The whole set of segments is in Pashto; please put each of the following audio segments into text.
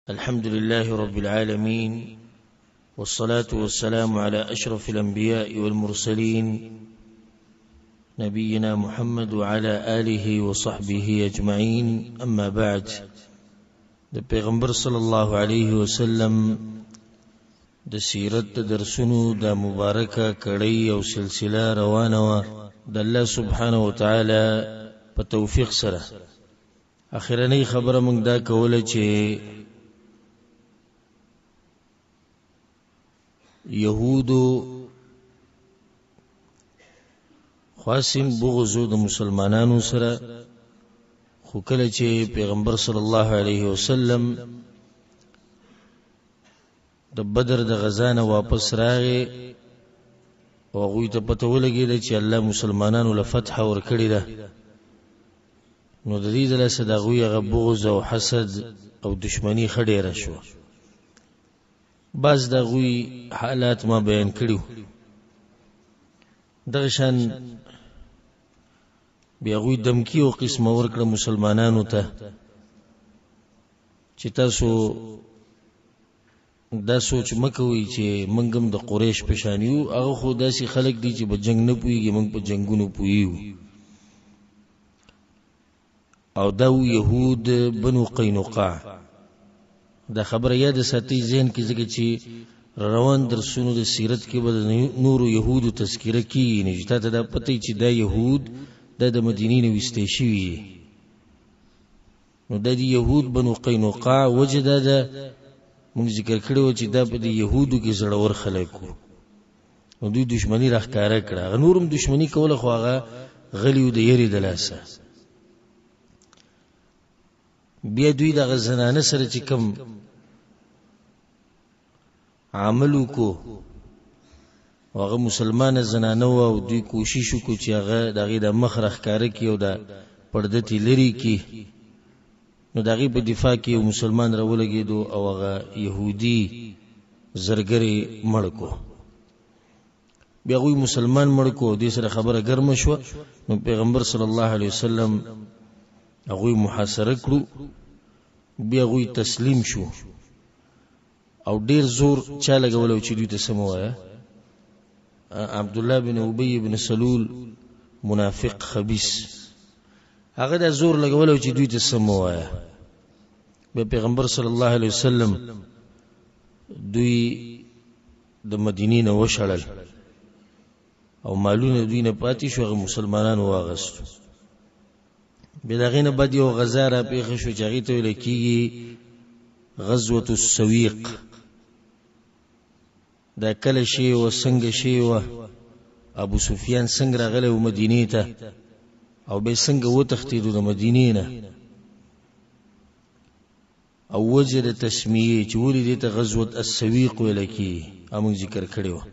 الحمد لله رب العالمين، والصلاة والسلام على أشرف الأنبياء والمرسلين، نبينا محمد وعلى آله وصحبه أجمعين. أما بعد، د پیغمبر صلی الله علیه وسلم د سیرت د درسونو د مبارکه کړۍ او سلسله روانه وه د الله سبحانه وتعالی په توفیق سره. اخرنۍ خبره موږ دا کوله چې يهودو خاصم بغض د مسلمانانو سره، خو کله چې پیغمبر صلی الله علیه وسلم د بدر د غزا نه واپس راغی او هغوی ته پته ولګېده چې الله مسلمانانو له فتح ورکړې ده، نو د دې د لاسه د هغوی هغه بغض او حسد او دشمني ښه ډېره شوه. بعض د هغوی حالات ما بیان کړي. دغه شان بیا هغوی دمکي او قسمه ورکړه مسلمانانو ته چې تاسو دا سوچ مکوئ چې موږ هم د قریش په شان یو، هغه خو داسې خلک دي چې په جنګ نه پوهېږي، موږ په جنګونو پوهېږو. او دا وو یهود بنو قینقاع. دا خبره یاد ساتئ ذهن کې، ځکه چې روان درسونو د سیرت کې به د نورو یهودو تذکره کېږي، نو چې تا ته دا پته چې دا یهود دا د مدینې نه ویستی شوي. نو د دې یهود بنو قینقاع وجه دا ده، موږ ذکر کړی و چې دا په دې یهودو کې زړور خلک وو، نو دوی دښمني راښکاره کړه. هغه نور هم دښمني کوله، خو هغه غلي وو د یرې د لاسه. بیا دوی دغه زنانه سره چې کوم عمل وکړو، هغه مسلمانه زنانه وه، او دوی کوشش وکړو چې هغه د هغې د مخ راښکاره کړي او د پرده ترې لرې کړي. نو د هغې په دفاع کې یو مسلمان راولګېدو او هغه یهودي زرګرې مړ کړو. بیا هغوی مسلمان مړ کړو، دې سره خبره ګرمه شوه. نو پیغمبر صلی الله علیه وسلم هغوی محاصره کړو، بیا هغوی تسلیم شو. او ډیر زور چا لګولو چې دوی ته څه مه وایه؟ عبدالله بن ابی بن سلول منافق خبیث، هغه دا زور لګولو چې دوی ته څه مه وایه. بیا پیغمبر صلی الله علیه وسلم دوی د مدینې نه وشړل او مالونه دوی نه پاتې شو، هغه مسلمانانو واغستو. بیا د هغې نه بعد یو غزا را پېښه شو چې هغې ته ویل کېږي غزوة السویق. دا کله شوې وه، څنګه شوې وه، ابو سفیان څنګه راغلی و مدینې ته او بیا څنګه وتښتېدو د مدینې نه، او وجه د تسمیې چې ولې دې ته غزوة السویق ویل کېږي، هغه موږ ذکر کړې وه.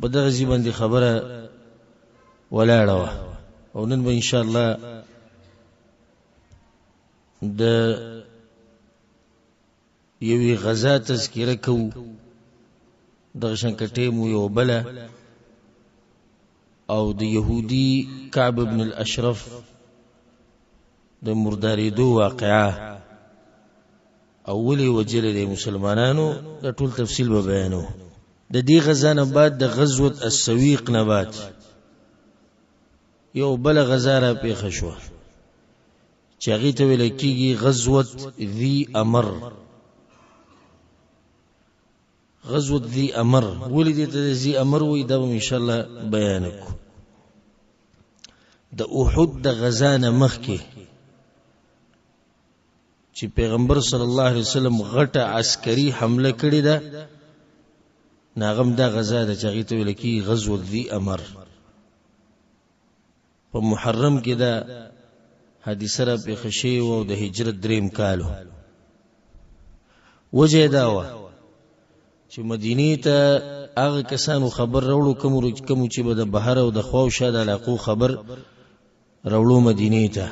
په دغه ځای باندې خبره ولاړه وه. او نن به ان شاء الله د یوې غزا تذکره کوو. دغه شان کټې مو یو بله، او د یهودي کعب بن الاشرف د مردارېدو واقعه او ولې وجلې دی مسلمانانو، دا ټول تفصیل به بیانو. د دې غزا نه بعد، د غزوة السویق نه بعد، یو بله غزا را پېښه شوه چې هغې ته ویل کېږي غزوة ذي امر. غزوة ذي امر ولې دې ته ذي امر وایي، دا به انشاءالله بیان کړو. د احد د غزا نه مخکې چې پیغمبر صلی الله علیه وسلم غټه عسکري حمله کړې ده، نو هغه هم دا غزا ده چې هغې ته ویل کېږي غزوة ذي امر. په محرم کې دا حادثه را پېښه شوې وه او د هجرت دریم کال و. وجه یې دا وه چې مدینې ته هغه کسانو خبر راوړو کومو چې به د بهر او د خوا او شا د علاقو خبر راوړو مدینې ته.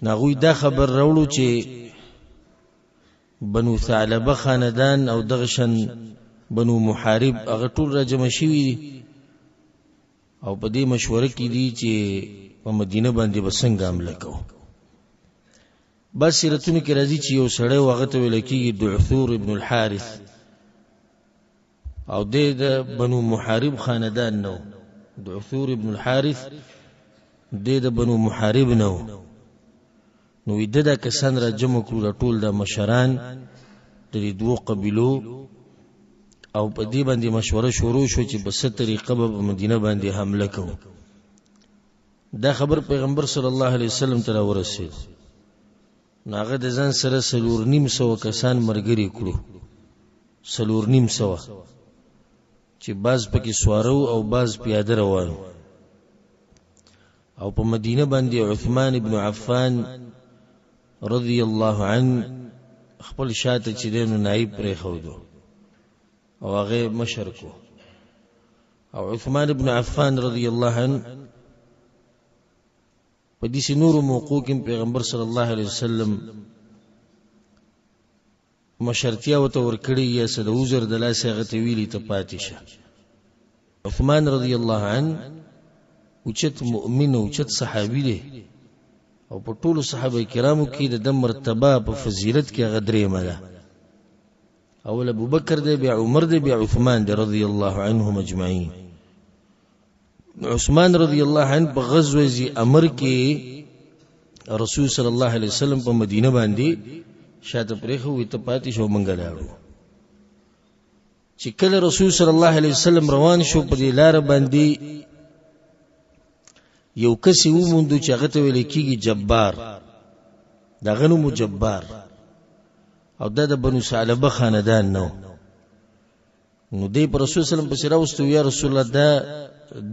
نو هغوی دا خبر راوړو چې بنو ثعلبه خاندان او دغه شان بنو محارب هغه ټول راجمع شوي دي او په دې مشوره کې دي چې په مدینه باندې به څنګه حمله کوو. بعض سیرتونو کې راځي چې یو سړی و، هغه ته ویل کېږي دعثور ابن الحارث، او دی د بنو محارب خاندان نه و. دعثور ابن الحارث دی د بنو محارب نه و. نو د دا کسان را جمع کړو، دا ټول دا مشران د دې دوو قبیلو، او په دې باندې مشوره شروع شو چې په څه طریقه به په مدینه باندې حمله کوو. دا خبر پیغمبر صلی الله علیه وسلم ته راورسېد. نو هغه د ځان سره 450 کسان ملګري کړو، 450، چې بعض پکې سواره او بعض پیاده روان. او په مدینه باندې عثمان ابن عفان رضی الله عنه خپل شاته چې دی نو نایب پرېښودو او هغه مشر کو. او عثمان ابن عفان رضی الله عنه په دې نورو موقعو کې پیغمبر صلی الله علیه وسلم مشرتیا ورته ورکړې یا څه د عذر د لاسه هغه ته ویلي ته پاتې شه. عثمان رضی الله عنه اوچت مؤمن او اوچت صحابي دی، او په ټولو صحابه کرامو کې د ده مرتبه په فضیلت کې هغه درېیمه ده. اول ابو بکر دی، بیا عمر دی، بیا عثمان دی رضی الله عنهم اجمعین. عثمان رضی الله عنه په غزوه ذی امر کې رسول صلی الله علیه وسلم په مدینه باندې شاته پرېښو، وی ته پاتې شو مونږ لاړو. چې کله رسول صلی الله علیه وسلم روان شو په دې لار باندې یو کس یې وموندو چې هغه ته ویل کېږي جبار، د هغه نوم جبار، او دا د بنو ثعلبه خاندان نه و. نو دی پر رسول سلام پسې راوستو، یا رسول الله دا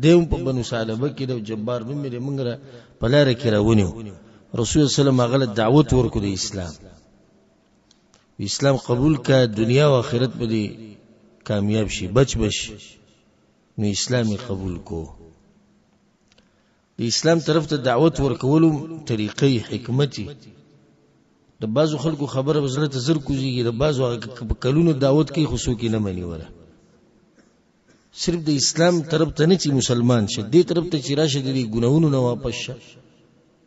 دی هم په بنو ثعلبه کې د جبار نوم یې موږ را په لاره کې راونیو. رسول سلام هغه له دعوت ورکړو د اسلام، اسلام قبول کا، دنیا او آخرت به دې کامیاب شي، بچ بش. نو اسلام یې قبول کو. د اسلام طرف ته دعوت ورکولو طریقې حکمتي د بعضو خلکو خبره به زړه ته زر کوزیږي، د بعضو هغه په کلونو دعوت کوي خو څوک یې نه مني. وله صرف د اسلام طرف ته نه چې مسلمان شه، دې طرف ته چې راشه د دې ګناهونو نه واپس شه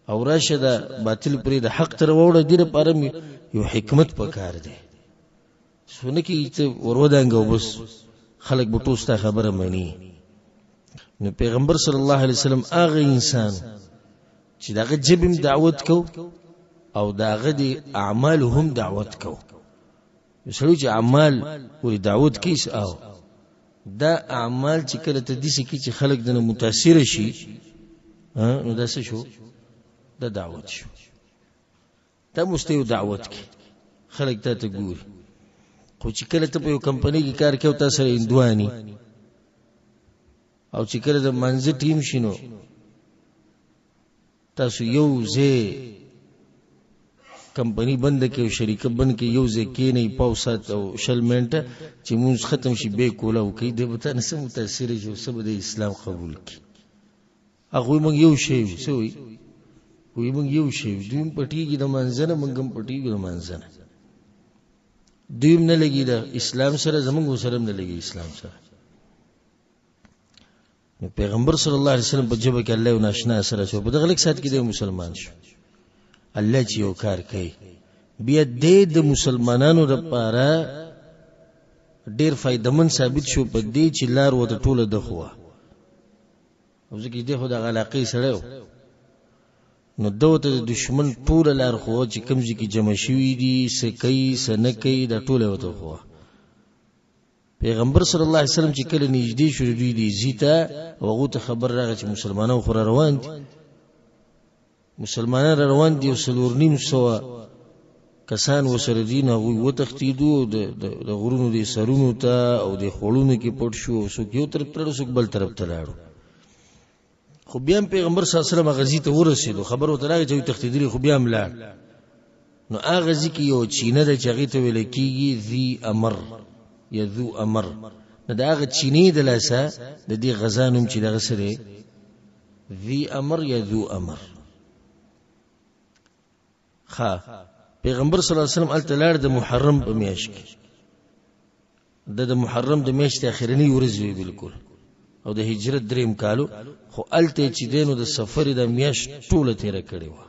او راشه د باطل پرې د حق تر وړه، دې لپاره یو حکمت پکار دی. څونه کې ته ورودانګه او بس خلک به ټول ستا خبره مني. نو پیغمبر صلی الله علیه وسلم هغه انسان چې دغه جبم دعوت کو او داغه دی اعمال هم دعوت کو، یو سړی چې اعمال پورې دعوت کوي او دا اعمال چې کله ته داسې کوي چې خلک دنه متاثر شي، نو دا څه شو؟ دا دعوت شو. دا مستیو دعوت کې خلک تا ته ګوري. خو چې کله ته په یو کمپنۍ کې کار کوې او تا سره هندواني، او چې کله د منځه ټیم شي نو تاسو یو ځای کمپنی بند کړئ او شریکه بند کړئ، یو ځای کښېنئ پاو ساعت او 20 منټه چې مونځ ختم شي بیا یې کولا وکړئ، دی به تا نه څه متاثر شي او څه به د اسلام قبول کړي. هغوی موږ یو شی یو، څه وایي؟ وایي موږ یو شی یو، دوی هم پټېږي د مانځه نه، موږ هم پټېږو د مانځه نه. دوی هم نه لګي د اسلام سره، زموږ سره هم نه لګي اسلام سره. نو پیغمبر صلی الله علیه وسلم په ژبه کې الله یو ناشنا سره شو، په دغه لږ ساعت کې دی مسلمان شو. الله چې یو کار کوي بیا دې د مسلمانانو لپاره ډیر فایدهمن ثابت شو په دې چې لار ورته ټوله د خوه، او ځکه چې دی خو د هغه علاقې سړی و، نو ده ورته د دښمن ټوله لار ښووه چې کوم ځای کې جمع شوي دي، څه کوي څه نه کوي، دا ټوله یې ورته وښووه. پیغمبر صلی الله علیه وسلم چې کله نږدې شو دوی دې ځي ته، او هغو ته خبر راغی چې مسلمانان خو را روان دي، مسلمانان را روان دي او 450 کسان ورسره دي. نو هغوی وتښتېدو او د غرونو دې سرونو ته او د خوړونو کې پټ شو، او څوک یو طرف ته لاړو، څوک بل طرف ته لاړو. خو بیا هم پیغمبر صلی الله علیه وسلم هغه ځای ته ورسېدو، خبر ورته راغی چې هغوی تښتېدلي، خو بیا هم لاړ. نو هغه ځای کې یو چینه ده چې هغې ته ویل کېږي ذي امر یا ذو امر. نو د هغه چینې د لاسه د دې غزا نوم چې دغه څه دی، ذي امر یا ذو امر. ښه، پیغمبر صلی الله علیه وسلم هلته لاړ د محرم په میاشت کې، د محرم د میاشتې اخرنۍ ورځ وي بالکل، او د هجرت دریم کالو. خو هلته چې دی نو د سفر د میاشت ټوله تېره کړې وه.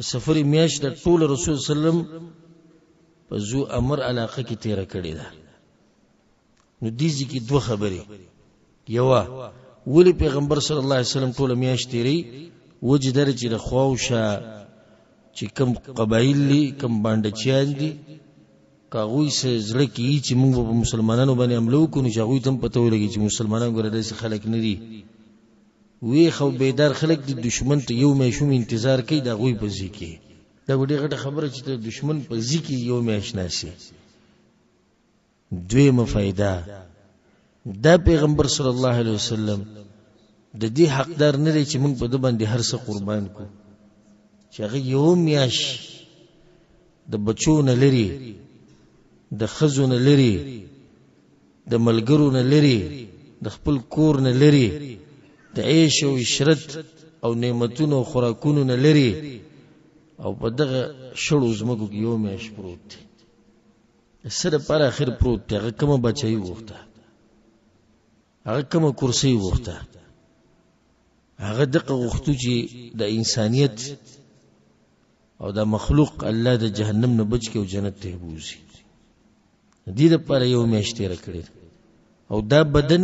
سفر میاشت د ټول رسول سلم په ذو امر علاقه کې تیره کړې ده. نو دې ځای کې دوه خبرې، یوه ولې پیغمبر صلی الله علیه وسلم ټوله میاشت تېروي؟ وجې دا ده چې د خواوشا چې کوم قبایل دي، کوم بانډچیان دي، که هغوی څه زړه کې وي چې موږ به په مسلمانانو باندې حمله وکړو، نو چې هغوی ته هم پته ولګي چې مسلمانان ګوره داسې خلک نه دي، ویښ او بیدار خلک دي، دښمن ته یو میاشت هم انتظار کوي د هغوی په ځای کې. دا به ډېره غټه خبره چې ته دښمن په ځای کې یو میاشت ناست یې. دویمه فایده، دا پیغمبر صلی الله علیه وسلم د دې حقدار نه دی چې موږ په ده باندې هر څه قربان کړو، چې هغه یو میاشت د بچو نه لري، د ښځو نه لري، د ملګرو نه لري، د خپل کور نه لري، د عیش او عشرت او نعمتونو او خوراکونو نه لري، او په دغه شړو ځمکو کې یو میاشت پروت دی. څه دپاره اخر پروت دی؟ هغه کومه بچایي غوښته، هغه کومه کرسۍ غوښته، هغه دغه غوښتو چې د انسانیت او د مخلوق الله د جهنم نه بچ کړي او جنت ته یې بوځي. دې دپاره یو میاشت تېره کړې ده. او دا بدن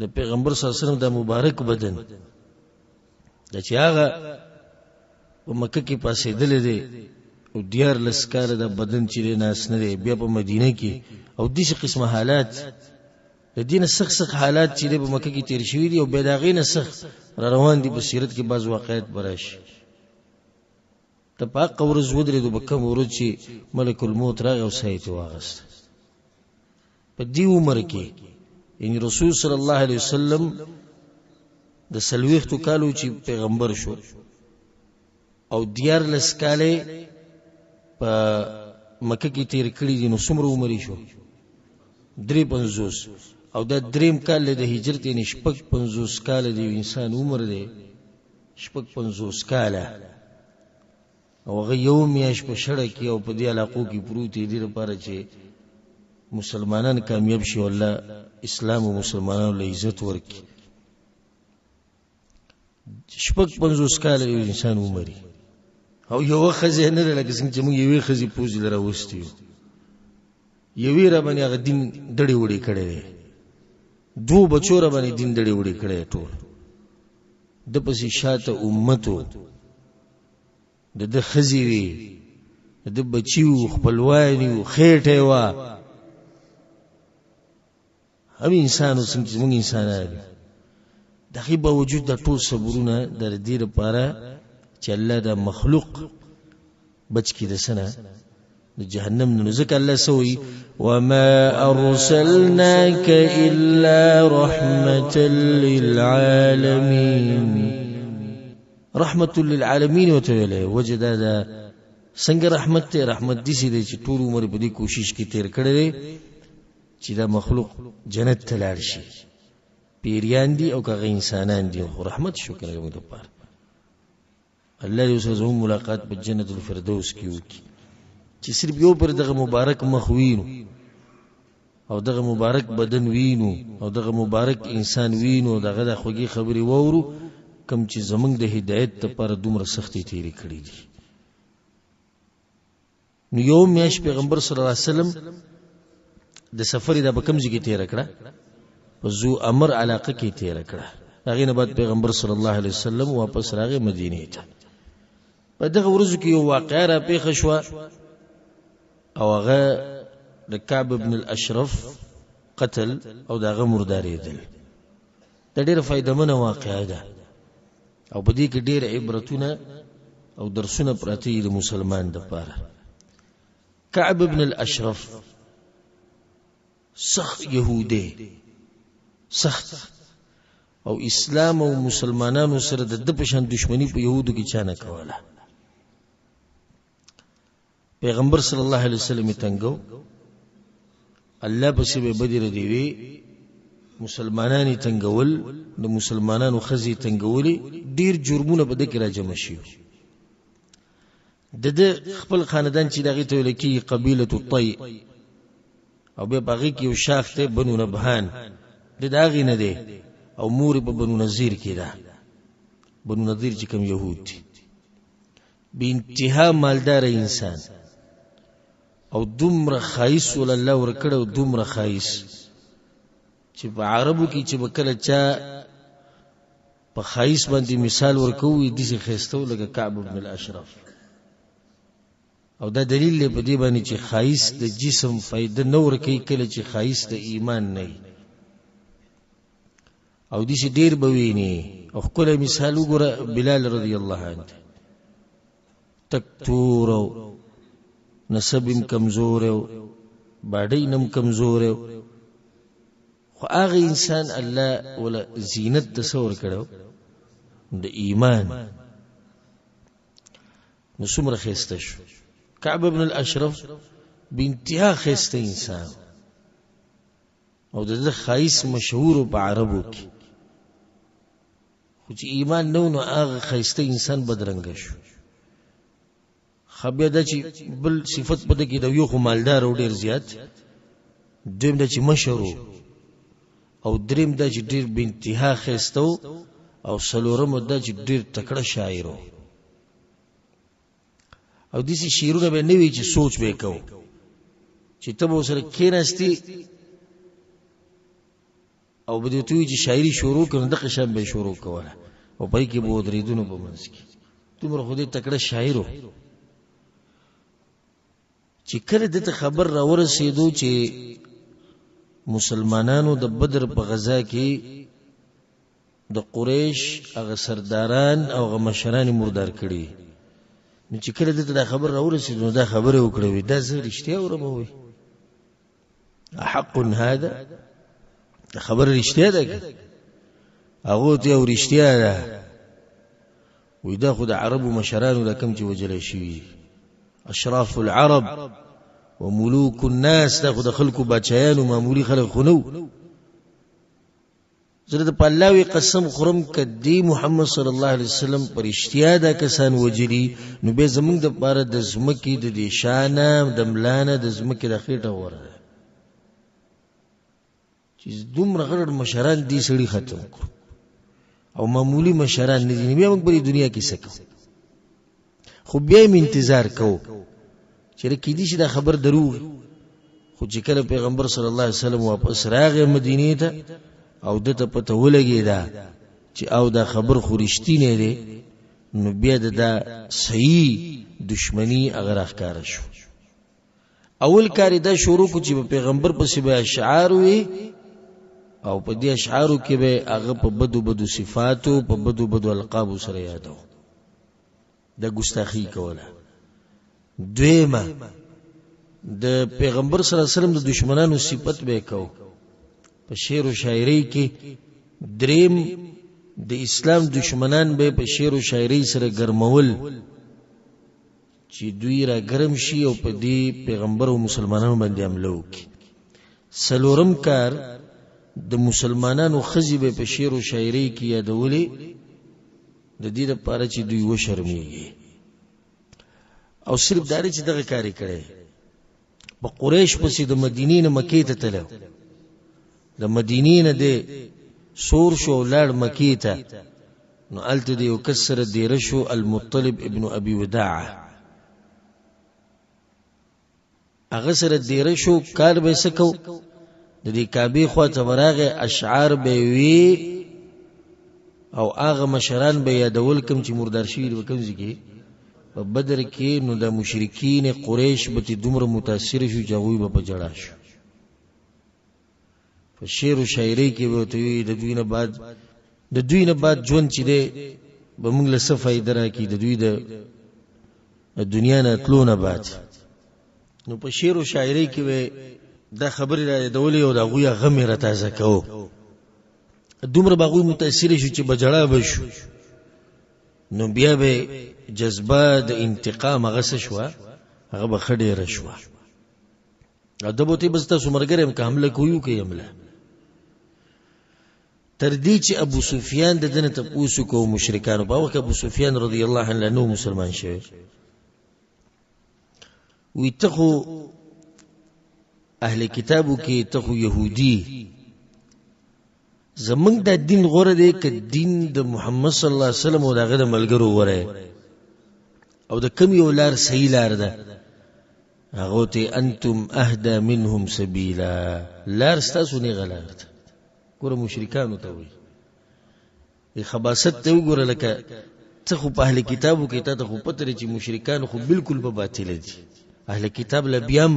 د پیغمبر صلی الله علیه وسلم دا مبارک بدن دا چې هغه په مکه کې پاسېدلی دی او 13 کاله دا بدن چې دی ناست نه دی، بیا په مدینه کې او داسې قسمه حالات، د دې نه سخت سخت حالات چې دی په مکه کې تېر شوي دي او بیا د هغې نه سخت را روان دي. په سیرت کې بعض واقعیت به راشي. ته په هغه ورځ ودرېدو په کومه ورځ چې ملک الموت راغی او ساه یې ترې واخیسته. په دې عمر کې یعنی رسول صلی الله علیه وسلم د 40 کالو چې پیغمبر شو او 13 کاله په مکه کې تیر کړی دي، نو څومره عمر یې شو؟ 53. او دا دریم کال د هجرت، یعنی 56 کاله د یو انسان عمر دی، 56 کاله. او هغه یو میاشت په شړه کې او په دې علاقو کې پروت دی، دې لپاره چې مسلمانان کامیاب شي او الله اسلام او مسلمانانو له عزت ورکړي. 56 کاله یو انسان عمر او یوه ښځه نه ده لکه څنګه چې موږ یوې ښځې پوزې له راوستي یو، یوې را باندې هغه دین دړې وړې کړی دی، دوو بچو را باندې دین دړې وړې کړی دی، ټول د پسې شاته امتو، د ده ښځې وې، د ده بچي وو، خپلوان وو، خېټه یې وه، هم انسان و څنګه چې موږ انسانان یو. د هغې باوجود دا ټول صبرونه د دې لپاره چې الله دا مخلوق بچ کړي د څه نه؟ د جهنم نه. نو ځکه الله څه وایي؟ وما ارسلناک الا رحمة للعالمین. رحمة للعالمین ورته ویلی. وجه دا ده څنګه رحمت دی؟ رحمت داسې دی چې ټول عمر په دې کوشش کې تېر کړی دی چې دا مخلوق جنت ته لاړ شي، پیریان دي او که هغه انسانان دي، خو رحمت شو که نه زموږ دپاره. الله دې سره زموږ ملاقات په جنت الفردوس کې وکړي چې صرف یو پر دغه مبارک مخ وینو او دغه مبارک بدن وینو او دغه مبارک انسان وینو، دغه د خوږې خبرې واورو کوم چې زموږ د هدایت لپاره دومره سختې تېرې کړې دي. نو یو میاشت پیغمبر صلی الله علیه وسلم د سفر دا په کوم ځای کې تېره کړه؟ په ذو امر علاقه کې تېره کړه. هغې نه بعد پیغمبر صلی الله علیه وسلم واپس راغی مدینې ته. په دغه ورځو کې یو واقعه را پېښه شوه او هغه د کعب بن الاشرف قتل او د هغه مردارېدل. دا ډېره فایدهمنه واقعه ده او په دې کې ډېر عبرتونه او درسونه پراته دي د مسلمان دپاره. کعب بن الاشرف سخت یهودی، سخت، او اسلام او مسلمانانو سره د ده په شان دښمني په یهودو کې چا نه کوله. پیغمبر صلی الله علیه وسلم یې تنګو، الله پسې به بدې ردې وې، مسلمانان یې تنګول، د مسلمانانو ښځې یې تنګولې، ډېر جرمونه په ده کې راجمع شوي. د ده خپل خاندان چې د هغې ته ویل کېږي قبیلة الطی، او بیا په هغې کې یو شاخ دی بنو نبهان، د د هغې نه دی، او مور یې په بنو نظیر کې ده، بنو نظیر چې کوم یهود دي. بې انتها مالدار انسان او دومره ښایست ول الله ورکړی او دومره ښایست چې په عربو کې چې به کله چا په ښایست باندې مثال ورکوي، داسې ښایسته و لکه کعب بن الاشرف. او دا دلیل دی په دې باندې چې ښایست د جسم فایده نه ورکوي کله چې ښایست د ایمان نه وي. او داسې ډېر به ویني. او ښکلی مثال وګوره بلال رضی الله عنه، تک تور او نسب هم کمزوری او باډۍ نه هم کمزوری، خو هغه انسان الله ولا زینت د څه ورکړی؟ د ایمان. نو څومره ښایسته شو کعب ابن الاشرف، بې انتها ښایسته انسان، او د ده ښایست مشهور په عربو کې، خو چې ایمان نه و نو هغه ښایسته انسان بدرنګه شو. ښه بیا دا چې بل صفت په ده کې د یو خو مالدار و ډېر زیات، دویم دا چې مشر و، او دریم دا چې ډېر بې انتها ښایسته و، او څلورم دا چې ډېر تکړه شاعر و. او داسې شعرونه به نه وي چې سوچ به یې کوو، چې ته به ورسره کښېناستې او به دې ته وي چې شاعري شروع کړه، نو دغه شان به یې شروع کوله او په کې به ودرېدونو په منځ کې. دومره خو دې تکړه شاعر و چې کله ده ته خبر راورسېدو چې مسلمانانو د بدر په غزا کې د قریش هغه سرداران او هغه مشران مردار کړي، نو چې کله ده ته دا خبر راورسېدو نو دا خبرې وکړې، وي دا زه رښتیا اورم، وي حق هذا، خبر رښتیا ده؟ هغه ته او رښتیا ده. وی دا خو د عربو مشرانو دا کوم چې وژل شوي، اشراف العرب وملوک الناس، دا خو د خلکو بچیانو، معمولي خلک خو نه وو. زه د په الله وی قسم خورم که دی محمد صلی الله علیه وسلم پر رښتیا دا کسان وژلي، نو بیا زمونږ دپاره د ځمکې د دې شانه د ملانه د ځمکې د خېټه غوره ده چې دومره غټ مشران دې سړي ختم کړو او معمولي مشران نه دي، بیا موږ په دې دنیا کې څه کوو؟ خو بیا یې انتظار کوو چې کېدای شي دا خبر دروغ. خو چې کله پیغمبر صلی الله علیه وسلم واپس راغی مدینې ته او ده ته پته ولګېده چې او دا خبر خو رښتینی دی، نو بیا د دا صحیح دشمني هغه راښکاره شو. اول کار دا شروع کو چې په پیغمبر پسې به اشعار وي او په دې اشعارو کې به هغه په بدو بدو صفاتو، په بدو بدو القابو سره یادو، د ګستاخی کوله. دویمه د پیغمبر صلی الله علیه وسلم د دشمنانو صفت به کو په شعر او شاعري کې. دریم د اسلام دشمنان به په شعر او شاعري سره ګرمول چې دوی را ګرم شي او په دې پیغمبر او مسلمانانو باندې حمله وکړي. څلورم کار د مسلمانانو ښځې به په شعر او شاعرۍ کې یادولې د دې لپاره چې دوی وشرمېږي. او صرف دا چې دغه کار یې کړی، په قریش پسې د مدینې نه مکې ته تللی، د مدینې نه دی سور شو او لاړ مکې ته، نو هلته د یو کس سره دیره شو، المطلب ابن ابي وداعه، هغه سره دیره شو. کار به یې څه کو؟ د دې کعبې خوا ته به راغی، اشعار به یې وي او هغه مشران به یادول کوم چې مردار شوي دي په کوم ځای کې؟ په بدر کې. نو د مشرکین قریش به ترې دومره متاثر شو چې هغوی به په ژړا شو. په شعر او شاعرۍ کې به ورته وي د دوی نه بعد ژوند چې دی به موږ له څه فایده راکړي د دوی د دنیا نه تلو نه بعد؟ نو په شعر او شاعرۍ کې به دا خبرې را یادولې او د هغوی غم یې راتازه کوو. دومره به هغوی متاثر شو چې به ژړا به شو. نو بیا به جذبه د انتقام هغه څه شوه؟ هغه به ښه ډېره شوه. او ده به ورته بس تاسو ملګری یم، که حمله کوي وکړئ حمله. تر دې چې ابو سفیان د ده نه تپوس وکړو، مشرکانو په وخت ابو سفیان رضی الله عنه نو مسلمان شوی، وی ته خو اهل کتابو کې ته خو یهودي، زمونږ دا دین غوره دی که دین د محمد صلی الله علیه وسلم او د هغه د ملګرو غوره؟ او د کوم یو لار صحیح لار ده؟ هغه ته انتم اهدى منهم سبیلا، لار ستاسو نیغه لار ده. ګوره مشرکانو ته وایي، دې خباست ته وګوره، لکه ته خو په اهل کتابو کې تا ته خو پته لري چې مشرکان خو بالکل په باطل دي. اهل کتاب له بیا هم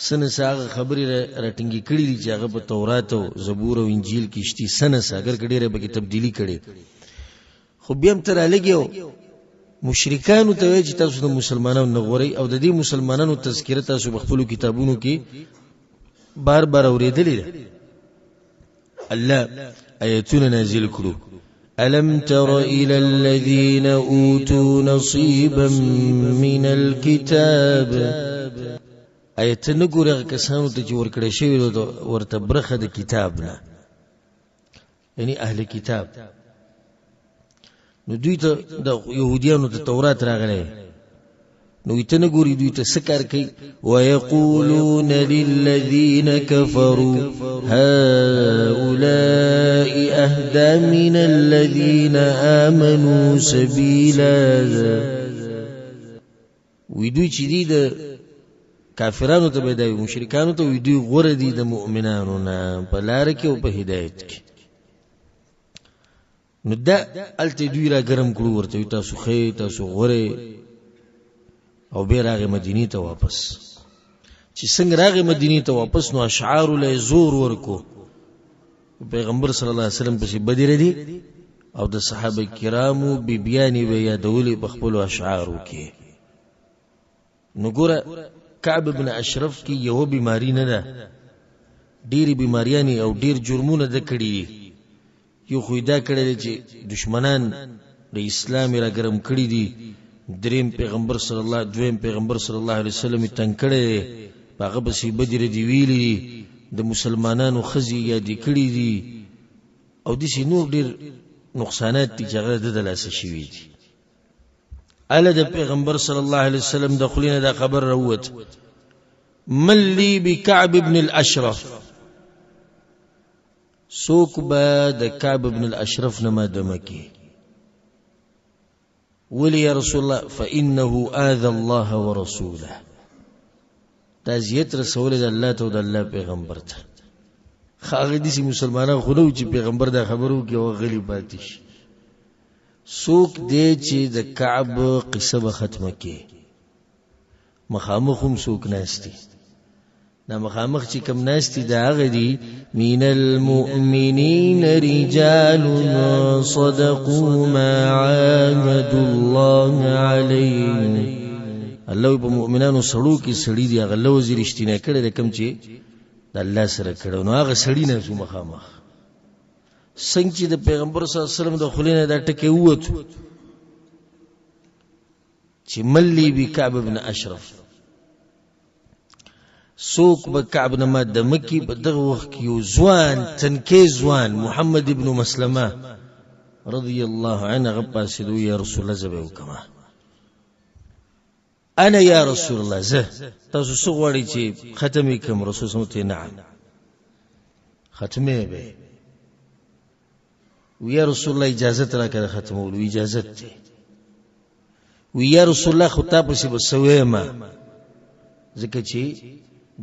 څه نه څه هغه خبرې راټینګې کړې دي چې هغه په تورات او زبور او انجیل کې شتي، څه نه څه، اګر که ډېره پکې تبدیلي کړې، خو بیا هم ته رالږې او مشرکانو ته وایي چې تاسو د مسلمانانو نه غورئ. او د دې مسلمانانو تذکره تاسو په خپلو کتابونو کې بار بار اورېدلې ده. الله آیتونه نازل کړو، ألم تر إلى الذين أوتوا نصيبا من الكتاب، آیت نه ګورې هغه کسانو ته چې ورکړی شوی ورته برخه د کتاب نه، یعنی اهل کتاب. نو دوی ته د یهودیانو ته تورات راغلی، نو ته نه ګوري دوی ته څه کار کوي؟ ويقولون للذين كفروا هؤلاء أهدى من الذين آمنوا سبيلا. وی دوی چې دي د کافرانو ته به دا وي، مشرکانو ته وی دوی غوره دي د مؤمنانو نه په لاره کې او په هدایت کې. نو دا هلته دوی را ګرم کړو، ورته وی تاسو ښه یئ، تاسو غوره یئ. او بیا راغی مدینې ته واپس. چې څنګه راغی مدینې ته واپس، نو اشعارو له یې زور ورکو، پیغمبر صلی الله علیه وسلم پسې بدې ردي او د صحابه کرامو بیبیانې به یادولې په خپلو اشعارو کې. نو ګوره کعب بن اشرف کې یوه بیماري نه ده، ډېرې بیماریانې او ډېر جرمونه ده کړي دي. یو خو یې دا کړی دی چې دشمنان د اسلام یې راګرم کړي دي، دریم پیغمبر صلی الله دویم پیغمبر صلی الله علیه وسلم یې تنګ کړی دی، په هغه پسې بدې ردې ویلي دي، د مسلمانانو ښځې یادې کړي دي، او داسې نور ډېر نقصانات دي چې هغه د ده د لاسه شوي دي. اله د پیغمبر صلی الله علیه وسلم د خولې نه دا خبر راووت، من لي بکعب بن الاشرف، څوک به د کعب بن الاشرف نه ما دمه کې؟ ولې یا رسول الله؟ فإنه آذى الله ورسوله، دا اذیت رسولی د الله ته او د الله پیغمبر ته. ښه هغه داسې مسلمانان خو نه وو چې پیغمبر دا خبره وکړي او غلي پاتې شي. څوک دی چې د کعب قصه به ختمه کړي؟ مخامخ هم څوک ناست دي، دا مخامخ چې کوم ناست دي دا هغه دي، من المؤمنین رجال صدقوا ما عاهدوا الله علیه. الله په مؤمنانو سړو کې سړي دي، هغه لوز یې رښتینی کړی دی کوم چې د الله سره کړی، نو هغه سړي نه شو مخامخ. څنګه چې د پیغمبر صلی الله علیه وسلم د خولې نه دا ټکی ووت چې ملی بی کعب ابن اشرف، څوک به کعب نه ما دمه کي؟ په دغه وخت کې یو ځوان تنکی ځوان محمد ابن مسلمه رضی الله عنه هغه پاڅېدو، یا رسول الله زه به وکړم. انا یا رسول الله زه، تاسو څه غواړئ چې ختم یې کړم؟ رسول الله ته نعم، ختمې به. وی یا رسول الله اجازه راکړه ختمولو، اجازه دی. وی یا رسول الله خو تا پسې به څه وایم، ځکه چې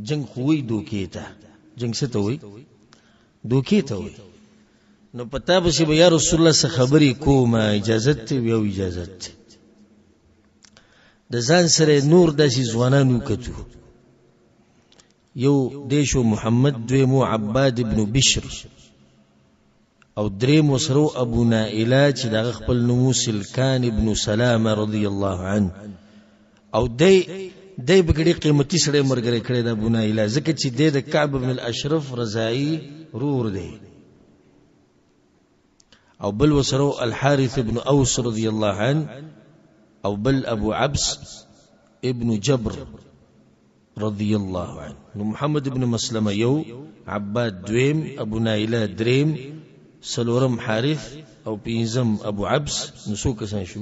جنګ خو وایي دوکې ته، جنګ څه ته وایي؟ دوکې ته وایي. نو په تا پسې به یا رسول الله څه خبرې کوم، اجازه دی؟ وی او اجازه دی. د ځان سره نور داسې ځوانان وکتو، یو دی شو محمد، دویم عباد ابن بشر، او دریم ورسره ابو نائله چې د هغه خپل نوم سلکان ابن سلامه رضی الله عنه. او دی پکې ډېر قیمتي سړی ملګری کړی د ابو نائله، ځکه چې دی د کعب بن الاشرف رضاعي رور دی. او بل ورسره الحارث ابن اوس رضی الله عنه، او بل ابو عبس ابن جبر رضی الله عنه. نو محمد ابن مسلمه یو، عباد دویم، ابو نائله دریم، څلورم حارث، او پنځم ابو عبس. نو څو کسان شو؟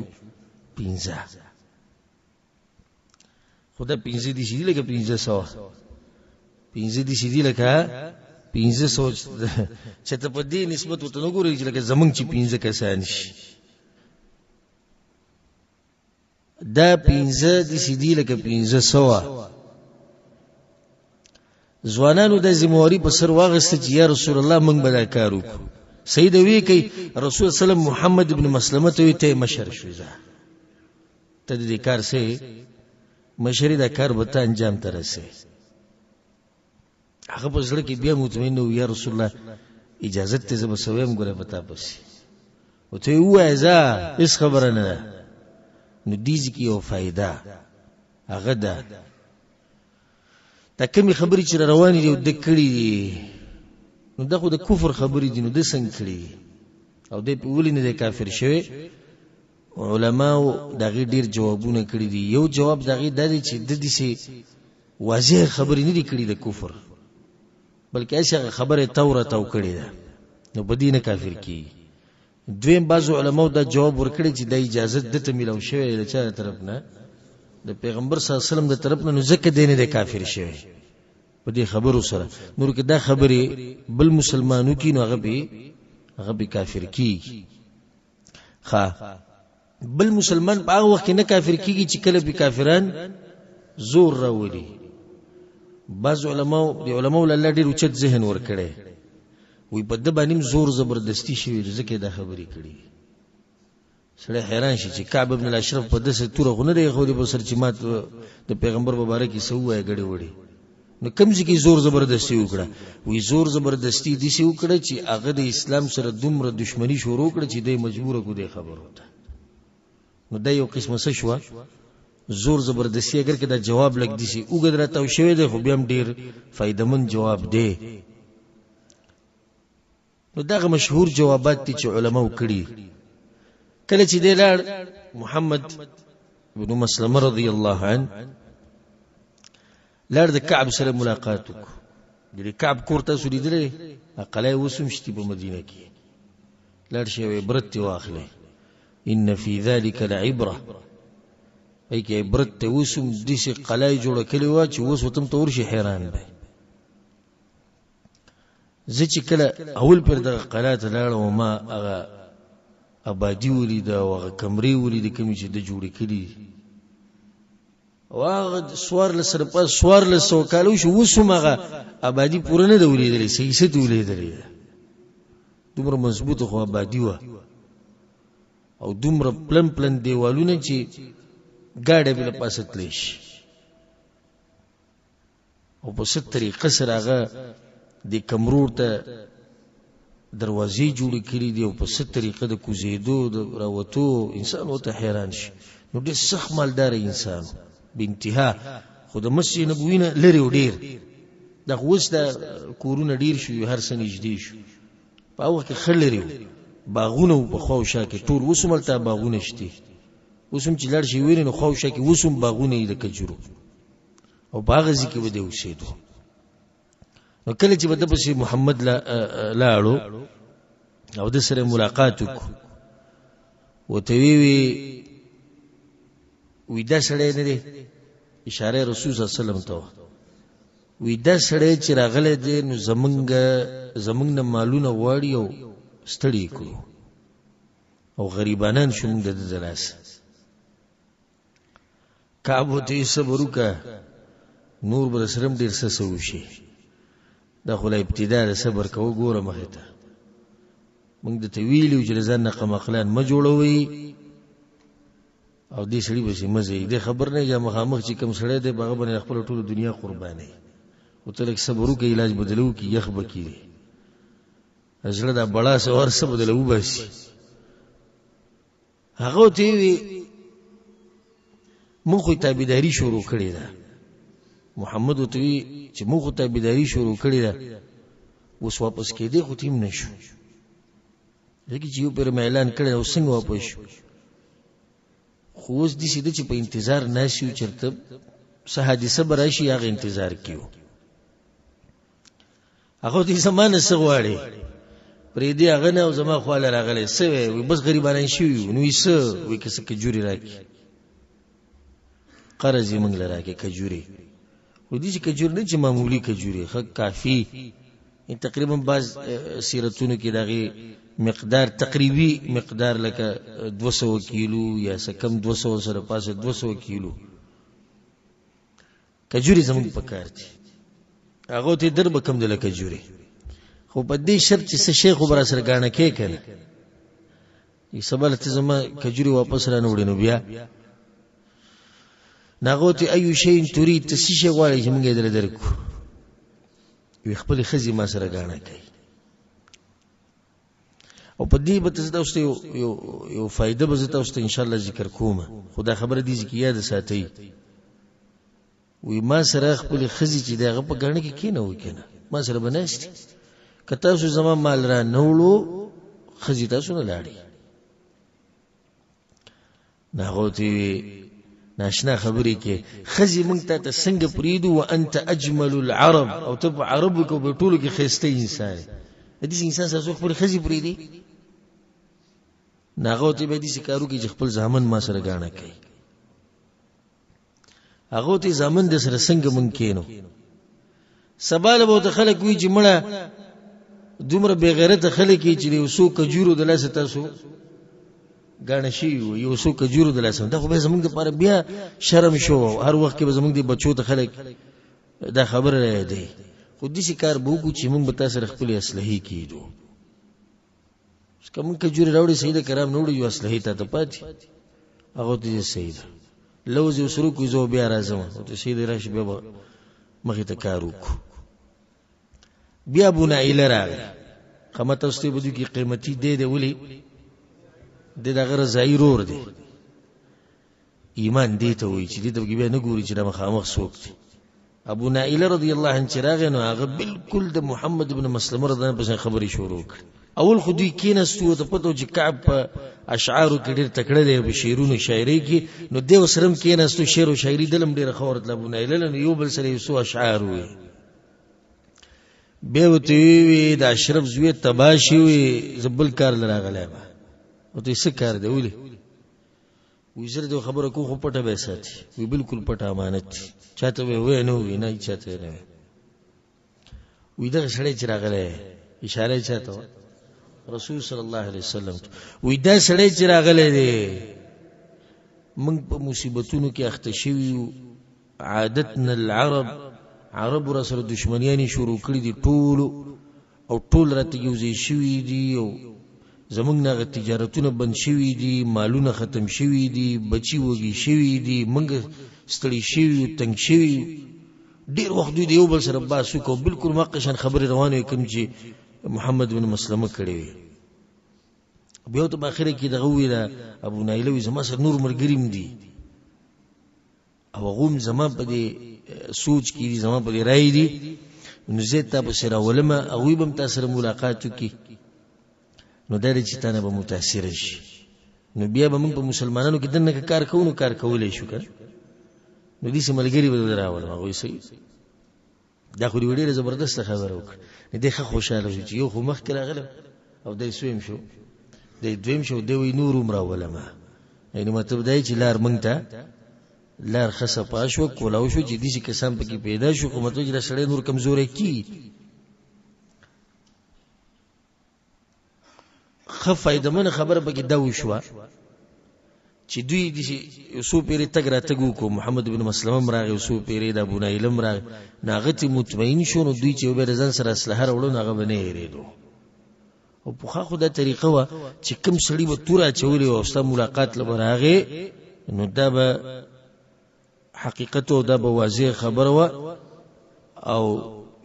پنځه. خو دا پنځه دي چې دي لکه 500، پنځه دي چې دي لکه 500، چې ته په دې نسبت ورته نه ګورې چې لکه زمونږ چې پنځه کسان شي. دا پنځه داسې دي لکه 500. ځوانانو دا ذمهواري په سر واخیسته چې یا رسول الله موږ به دا کار وکړو. صحیح ده ویې کوي. رسول سلم محمد ابن مسلمه ته وایي ته یې مشر شوې، ځه ته د دې کار څه مشري، دا کار به ته انجام ته رسوې. هغه په زړه کې بیا مطمئن و، یا رسول الله اجازت ته زه به څه وایم ګوره په تا پسې. ورته یې ووایه ځه هېڅ خبره نه ده. نو دې ځای کې یوه فایده هغه ده، دا کومې خبرې چې روانې دي او ده کړي دي، نو دا خو د کفر خبرې دي، نو ده څنګه کړي دي او دی پرې ولې نه دی کافر شوی؟ علماو د هغې ډېر جوابونه کړي دي. یو جواب د هغې دا دی چې ده داسې واضح خبرې نه دي کړي د کفر، بلکې هسې هغه خبره یې تاو راتاو کړې ده، نو په دې نه کافر کېږي. دویم بعضو علماو دا جواب ورکړی چې دا اجازت ده ته میلاو شوی دی د چا د طرف نه؟ د پیغمبر صلی الله علیه وسلم د طرف نه، نو ځکه دی نه دی کافر شوی په دې خبرو سره. نور که دا خبرې بل مسلمان وکړي نو هغه به کافر کیږي. ښه، بل مسلمان په هغه وخت کې نه کافر کیږي چې کله به کافران زور راولي. بعض علماو د علماو له الله ډېر اوچت ذهن ورکړی، وی په ده باندې زور زبردستی شوی دی، ځکه یې دا خبرې کړي. سړی حیران شي چې کعب ابن الاشرف په داسې توره خو نه دی ایښودې په سر چې مات د پیغمبر په باره کې څه ووایه ګړې وړې. نو کوم ځای کې زور زبردستی وکړه؟ وی زور زبردستی داسې وکړه چې هغه د اسلام سره دومره دښمني شروع کړه چې دی مجبوره کړو دې خبرو ته. نو دا یو قسمه څه شوه؟ زور زبردستی. اگر که دا جواب لږ داسې اوږد راتاو شوی دی، خو بیا هم ډېر فایدهمند جواب دی. نو دغه مشهور جوابات دي چې علماو کړي. کله چې دی لاړ محمد بن مسلمه رضی الله عنه لاړ د کعب سره ملاقات وکړو. د کعب کور تاسو لیدلی، قلعه اوس هم شته په مدینه کې. لاړ شي او عبرت ترې واخلئ، ان فی ذلک لعبره. پای کې عبرت ته اوس هم داسې قلعه یې جوړه کړې وه چې اوس ورته ورشي حیران دی. زه چې کله اول پر دغه قلا ته لاړم، ما هغه آبادي ولیده او هغه کمرې ولیدې کومې چې ده جوړې کړي، او هغه 14 سره پس 1400 کاله وشو، اوس هم هغه آبادي پوره نه ده ولیدلې، څه حصه ترې ولیدلې ده. دومره مضبوطه خو آبادي وه او دومره پلن پلن دیوالونه چې ګاډی به له پاسه تللی شي، او په څه طریقه سره هغه د کمرو ته دروازې جوړې کړې دي، او په څه طریقه د کوزېدو د راوتو انسان ورته حیران شي. نو ډېر سخت مالدار انسان بې انتها، خو د مسجد نبوي نه لرې و ډېر. دا خو اوس دا کورونه ډېر شو، هر څه نږدې شو، په هغه وخت کې ښه لرې و، باغونه وو په خوا او شا کې ټول. اوس هم هلته باغونه شته، اوس هم چې لاړ شي وینې نو خوا او شا کې اوس هم باغونه دي د کجورو، او په هغه ځای کې به دی اوسېدو. نو کله چې به ده پسې محمد لاړو او ده سره ملاقات وکړو، ورته ویې وي وی دا سړی نه دی، اشاره رسول صلی الله علیه وسلم ته وه، وی دا سړی چې راغلی دی نو زمونږ نه مالونه غواړي او ستړي کړو او غریبانان شو موږ د ده د لاسه. کعب ورته وایي صبر وکړه، نور به درسره هم ډېر څه څه وشي، دا خو لا ابتدا ده، صبر کوه، ګوره مخې ته. موږ درته ویلي وو چې له ځان نه قمقلان مه جوړوئ او دې سړي پسې مه ځئ. دې خبر نه چې مخامخ چې کوم سړی دی په هغه باندې خپله ټوله دنیا قربانوي، خو ته لږ صبر وکړه، علاج به دله وکړي، یخ به کړي، زړه دا بړاس او هر څه به دله وباسي. هغه ورته وویل موږ خو تابعداري شروع کړې ده. محمد ورته وویل چې موږ خو تابعداري شروع کړې ده، اوس واپس کېدی خو تیم نه شو، ځکه چې یو پیر مې اعلان کړی او څنګه واپس شو. خو اوس داسې ده چې په انتظار ناست یو، چېرته څه حادثه به راشي هغه انتظار کیو. هغه دې زما نه څه غواړي؟ پرېږدي هغه نه او زما خواله راغلی څه وایي؟ وایي بس غریبانان شوي یو. نو یې څه وایي؟ که څه کجورې راکړي، قرض یې موږ له راکړي کجورې. خو دې چې کجورې نه چې معمولي کجورې، ښه کافي تقریبا بعض سیرتونو کې د هغې مقدار تقریبي مقدار لکه 200 کیلو یا څه کم 200 سره پاسه 200 کیلو کجوري زموږ په کار دي. هغه ته در به کم دله کجوري، خو په دې شرط چې څه شی خو به راسره ګاڼه کې که نه، سبا له ته زما کجوري واپس رانه وړې نو بیا نو هغه ته ایو شی ترید، ته څه شی غواړې چې موږ یې درله درکړو؟ وی خپلې ښځې ما سره ګاڼه کوي. او په دې به تاسو ته یو یو فائدہ به تاسو ته ان شاء الله ذکر کوم، خو دا خبره دې ځکه یاد ساتئ. وی ما سره خپل خزي چې دغه په ګڼه کې کینه وکنه، ما سره بناست، که تاسو زما مال را نه وړو خزي تاسو نه لاړي. هغه ته وی ناشنا خبرې کې خزي مونږ ته ته څنګه پریدو، وانت اجمل العرب، او ته په عربو کې په ټولو کې ښایسته انسان یې، د دې انسان سره څوک خپل خزي پریدي؟ نو هغه ته به داسې کار وکړي چې خپل زامن ما سره ګاڼه کوي. هغه ته زامن د سره څنګه مونږ کینو؟ سبا له به ورته خلک وایي چې مړه دومره بې غیرته خلک یې چې د یو څو کجورو د لاسه تاسو ګاڼه شوي وو، یو څو کجورو د لاسه، دا خو بیا زموږ دپاره بیا شرم شو، هر وخت کې به زموږ د بچو ته خلک دا خبره را یادوي. خو داسې کار به وکړو چې موږ به تا سره خپلې اصلحې کېدو. که موږ کجورې راوړې صحیح ده، که رام نه وړو یو اصلحې تا ته پاتې. هغه ته یې صحیح ده، لوز یې ورسره وکړو، زه بیا راځم. ورته صحیح دی، راشي بیا به مخې ته کار وکړو. بیا ابو نائله راغی، قیمت اوس ته بدو کې قیمتي دی دی، ولې دی د هغه رضاعي رور دی. ایمان دې ته وایي چې دې ته بیا نه ګوري چې دا مخامخ څوک دی. ابو نائله رضی الله عنه چې راغی نو هغه بالکل د محمد بن مسلمه رضی الله عنه په شان خبرې شروع کړې. اول خو دوی کېناستو، ورته پته وه چې کعب په اشعارو کې ډېر تکړه دی، په شعرونو شاعرۍ کې، نو دی ورسره هم کېناستو، شعر او شاعري دله هم ډېره ښه ورتله ابو نائله له، نو یو بل سره یې څو اشعار وویل. بیا ورته وویل د اشرف زوی تباه شوی، زه بل کار له راغلی یم. ورته یې څه کار دی؟ ولې؟ وی زه دې خبره کوم خو پټه به یې ساتي. وی بالکل پټه امانت دی، چاته به یې ووایې نه ووایي، نه هېچا ته یې نه وایي. وی دغه سړی چې راغلی، اشاره یې چاته وه؟ رسول صلی الله علیه وسلم ته. وی دا سړی چې راغلی دی، موږ په مصیبتونو کې اخته شوي یو، عادتنا العرب، عربو را سره دشمنیانې شروع کړي دي ټولو، او ټول راته یو ځای شوي دي، او زمونږ نه هغه تجارتونه بند شوي دي، مالونه ختم شوي دي، بچي وږي شوي دي، موږ ستړي شوي یو، تنګ شوي یو. ډېر وخت دوی د یو بل سره بحث وکړو، بالکل مقه شان خبرې روانې وې کوم چې محمد بن مسلمه کړې وې. بیا ورته په اخره کې دغه وویله ابو نایله، وایي زما سره نور ملګري هم دي، او هغه هم زما په دې سوچ کې دي، زما په دې رای دي، نو زه تا پسې راولم، هغوی به هم تا سره ملاقات وکړي، نو دا دی چې تا نه به متاثره شي، نو بیا به موږ په مسلمانانو کې دننه که کار کوو نو کار کولی شو که نه، نو داسې ملګري به درته راولم. هغوی صحیح دا خو دې ډېره زبردسته خبره وکړه. نو دی ښه خوشحاله شو چې یو خو مخکې راغلی او دی سویم شو، دی دویم شو، دی وایي نور هم راولم. یعنې مطلب دا چې لار موږ ته لار ښه صفا شوه، کولاو شو چې داسې کسان پکې پیدا شو، خو مطلب چې دا سړی نور کمزوری کېږي. ښه فایدهمنه خبره پکې دا وشوه چې دوی داسې یو څو پېرې تګ راتګ وکړو، محمد بن مسلمه هم راغی، یو څو پېرې د ابو نایله هم راغی، نو هغه ترې مطمئن شو، نو دوی چې به د ځان سره اسلحه راوړو نو هغه به نه هېرېدو. او پخوا خو دا طریقه وه چې کوم سړي به توره اچولې وه او ستا ملاقات له به راغی، نو دا به حقیقت او دا به واضح خبره وه، او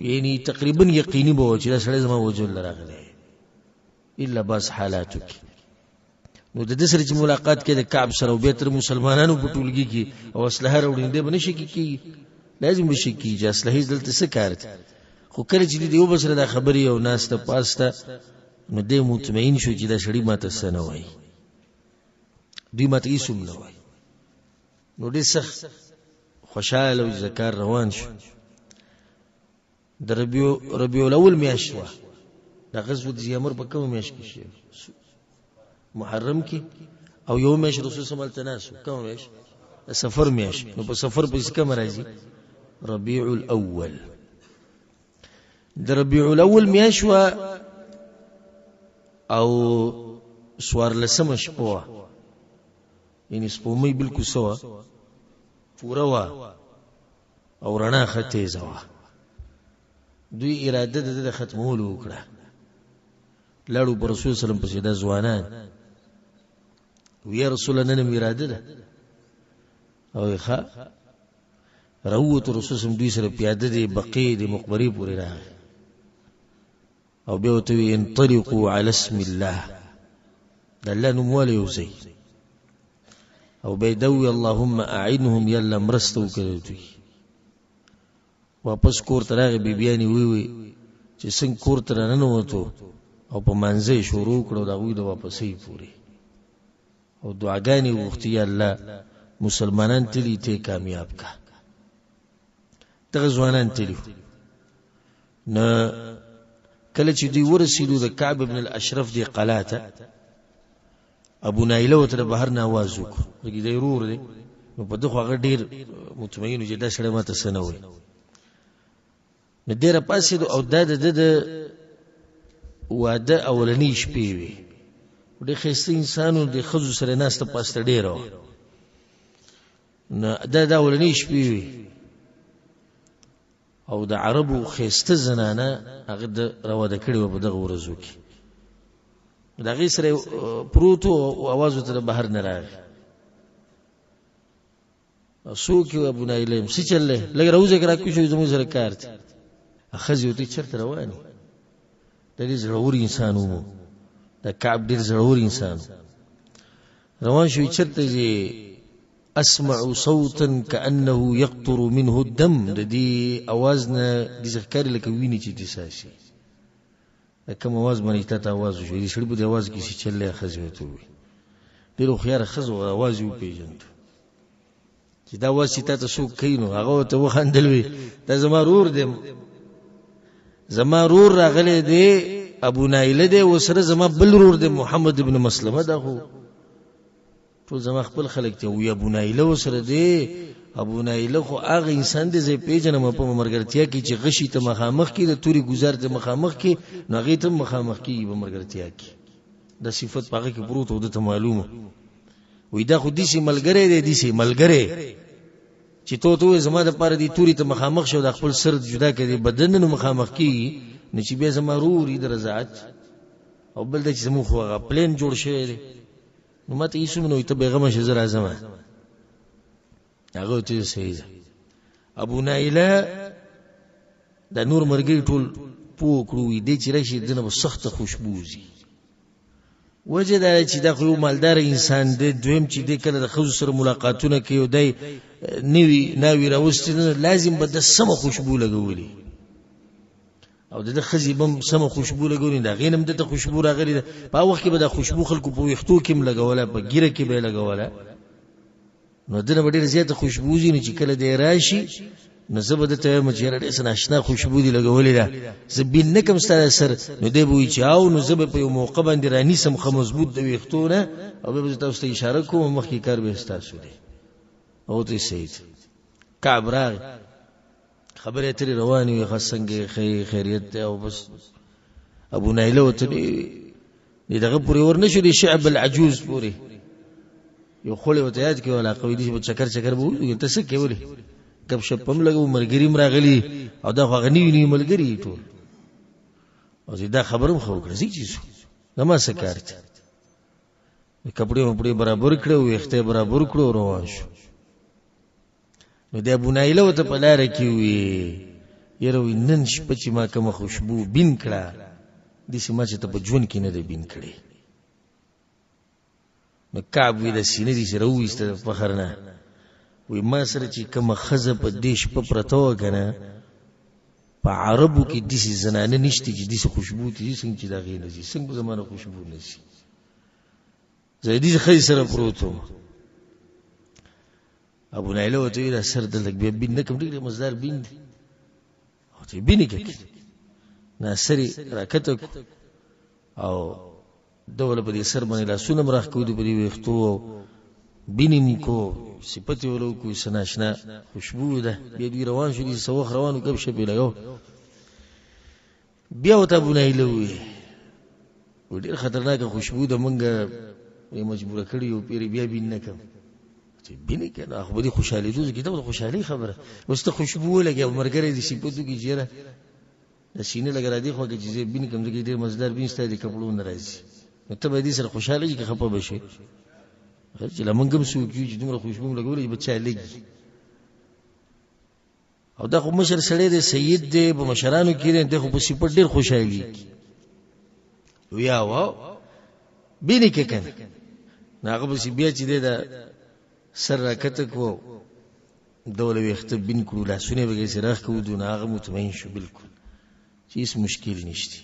یعنی تقریبا یقیني به وه چې دا سړی زما وژلو له راغلی، الا بعض حالاتو کې. نو د ده سره چې ملاقات کې د کعب سره او بیا تر مسلمانانو په ټولګي کې او اسلحه راوړي، نو دی به نه شکي کېږي، لازم به شک کېږي چې اسلحې دلته څه کار دی. خو کله چې د یو بل سره دا خبرې او ناسته پاسته، نو دی مطمئن شو چې دا سړي ماته څه نه وایي، دوی ماته هېڅ هم نه وایي. نو ډېر سخت خوشحاله و چې کار روان شو. د ربیع الاول میاشت وه، دا غزوه د ذي امر په کومه میاشت کې شوې؟ محرم کې. او یو میاشت رسول صلی الله علیه وسلم ناست و، کومه میاشت؟ د سفر میاشت. نو په سفر پسې کومه راځي؟ ربیع الاول. د ربیع الاول میاشت وه او څوارلسمه شپه وه، یعنې سپوږمۍ بالکل څه وه، پوره وه او رڼا ښه تېزه وه. دوی اراده د ده د ختمولو وکړه. لاړو په رسول سلام پسې دا ځوانان، ویا رسول الله نن مې اراده ده. او ښه راووتو، رسول سم دوی سره پیاده دی بقیع د مقبرې پورې راغی او بیا ورته وی انطلقوا علی اسم الله، د الله نوم والې یوځئ. او بیا دا ووی اللهم اعنهم، یا الله مرسته وکړه دوی. واپس کور ته راغی، بیبیانې ووی چې څنګه کور ته راننوتو او په مانځه یې شروع کړو د هغوی د واپسۍ پورې، او دعاګانې وغوښتې، یا الله مسلمانان تلي ته کامیاب کا. دغه ځوانان تلي نه کله چې دوی ورسېدو د کعب ابن الاشرف دی قلا ته، ابو نایله ورته د بهر نه اواز وکړو، ځکه دی ورور دی، نو په ده خو هغه ډېر مطمئن و چې دا سړی ماته څه نه وایي. نو دی راپاڅېدو او دا د ده د واده اولنۍ شپې وې. ډېر ښایسته انسان و، د ښځو سره ناسته پاسته ډېره وه. نو دا د اولنۍ شپې وې او د عربو ښایسته زنانه هغه د راواده کړې وه په دغه ورځو کې. د هغې سره پروت و او اواز ورته د بهر نه راغی، څوک یې؟ ابو نایله یم. څه چل دی؟ لږ راوځه که راکوز شو، زموږ سره کار دی. ښځې ورته چېرته روان یې؟ دا ډېر زړور انسان و، دا کعب ډېر زړور انسان و. روان شو، چېرته ځې؟ اسمع صوتا كأنه يقطر منه الدم، د دې اواز نه داسې ښکاري لکه وینې چې ترې څاڅي. دا کوم اواز باندې تا ته اواز وشو؟ دې سړي په دې اواز کې څه چل دی؟ ښځې ورته وویل، ډېره هوښیاره ښځه وه، اواز یې وپېژند چې دا اواز چې تا ته څوک کوي. نو هغه ورته وخندل، وي دا زما رور دی، زما رور راغلی دی، ابو نایله دی، ورسره زما بل رور دی محمد ابن مسلمه، دا خو ټول زما خپل خلک دی. وی ابو نایله ورسره دی، ابو نایله خو هغه انسان دی زه یې پېژنم په ملګرتیا کې چې غشي ته مخامخ کړي، د تورې ګوزار ته مخامخ کړي، نو هغې ته هم مخامخ کېږي په ملګرتیا کې. دا صفت په هغه کې پروت و، ده ته معلومه. وی دا خو داسې ملګری دی، داسې ملګری چې ته ورته ووایې زما دپاره دې توري ته مخامخ شه او دا خپل سر جدا کړه دې بدن نه مخامخ کېږي، نو چې بیا زما رور د رضاعت او بل دا چې زموږ خو هغه پلین جوړ شوی دی، نو ماته هېڅ هم نه وایي، ته بېغمه شه، زه راځم. هغه ورته صحیح ده. ابو نایله دا نور مرګري ټول پوه کړو، وي دی چې راشي دنه به سخته خوشبو وځي. وجه دا چې دا خو یو مالدار انسان دی، دویم چې دی کله د ښځو سره ملاقاتونه کوي او دی نوي ناوي راوستي، لازم به د سمه خوشبو لګولي او د ده ښځې به هم سمه خوشبو لګولي، د هغې نه هم ده ته خوشبو راغلې ده. په هغه وخت کې به دا خوشبو خلکو په ویښتو کې هم لګوله، په ږیره کې به یې لګوله، نو دنه به ډېره زیاته خوشبو وځي. نو چې کله دی راشي نو زه به ده ته وایم چې یاره ډېر څه ناشنا خوشبو دې لګولې ده، زه بین نه کړم ستا د سر. نو دی به وایي چې او، نو زه به په یو موقع باندې رانیسم ښه مضبوط د ویښتو نه، او بیا به زه تاسو ته اشاره کوم، مخکې کار به ستاسو دی. او ته صحیح دی. کعب راغی، خبرې اترې روانې وې، ښه څنګه یې، ښه یې، خیریت دی. او بس ابو نایله ورته دی دغه پورې ور نه شو، د شعب العجوز پورې یو خولې ورته یاد کړي، علاقه وي دي چې چکر چکر به وځو، ته څه کوې، ولې ګپ شپ هم لګو، ملګري هم راغلي او دا خو هغه نوي نوي ملګري ټول. او دا خبره هم ښه وکړه، ځي چې ځو، زما څه کار دی. کپړې مپړې برابر کړې، ویښته یې برابر کړو، روان شو. نو د ابو نایله ورته په لاره کې وي، یاره وایي نن شپه چې ما کومه خوشبو بین کړه، داسې ما چې ته په ژوند کې نه ده بین کړې. نو کعب وی د سینې دې چې راوویسته د فخر نه، وایي ما سره چې کومه ښځه په دې شپه پرته وه که نه، په عربو کې داسې زنانه نشته چې داسې خوشبو ته ځي څنګه چې د هغې نه ځي، څنګه به زما نه خوشبو نه ځي، زه داسې ښځې سره پروت وم. ابو نایله ورته ویل سر دلته بیا بین نه کوم، ډېر مزدار بین دی، او ته بین یې کړه. نه سر یې راکښته کړو او ده وله په دې سر باندې لاسونه هم راښکودو په دې ویښتو او بین یې هم کو، صفت یې وله وکړو، څه ناشنا خوشبو ده. بیا دوی روان شو، دي څه وخت روان وو، ګپ شپ یې لګاو. بیا ورته ابو نایله وویل، ډېر خطرناکه خوشبو ده، مونږ یې مجبوره کړي یو، پیرې بیا بین نه کوم. چې بینې که نه، خو به دې خوشحالېدو ځکه دا به د خوشحالۍ خبره. اوس ته خوشبو ولګې او ملګری دې صفت وکړي چې یاره د سینې لږه را دې خوا کې چې زه بین کړم، ځکه ډېر مزدار بین ستا د کپړو نه راځي، نو ته به دې سره خوشحاله شې که خفه به شې؟ چې له مونږ هم څوک یو چې دومره خوشبو مو لګولې چې به چا لګي. او دا خو مشر سړی دی، سید دی، په مشرانو کې دی، دی خو په صفت ډېر خوشحالېږي. ویا واو بینې کې که نه، نو هغه پسې بیا چې دی دا سر راکښته کړو، دوله ویښته بین کړو، لاسونه یې پکې څراغ کړو، نو هغه مطمئن شو بالکل چې هېڅ مشکل نشته.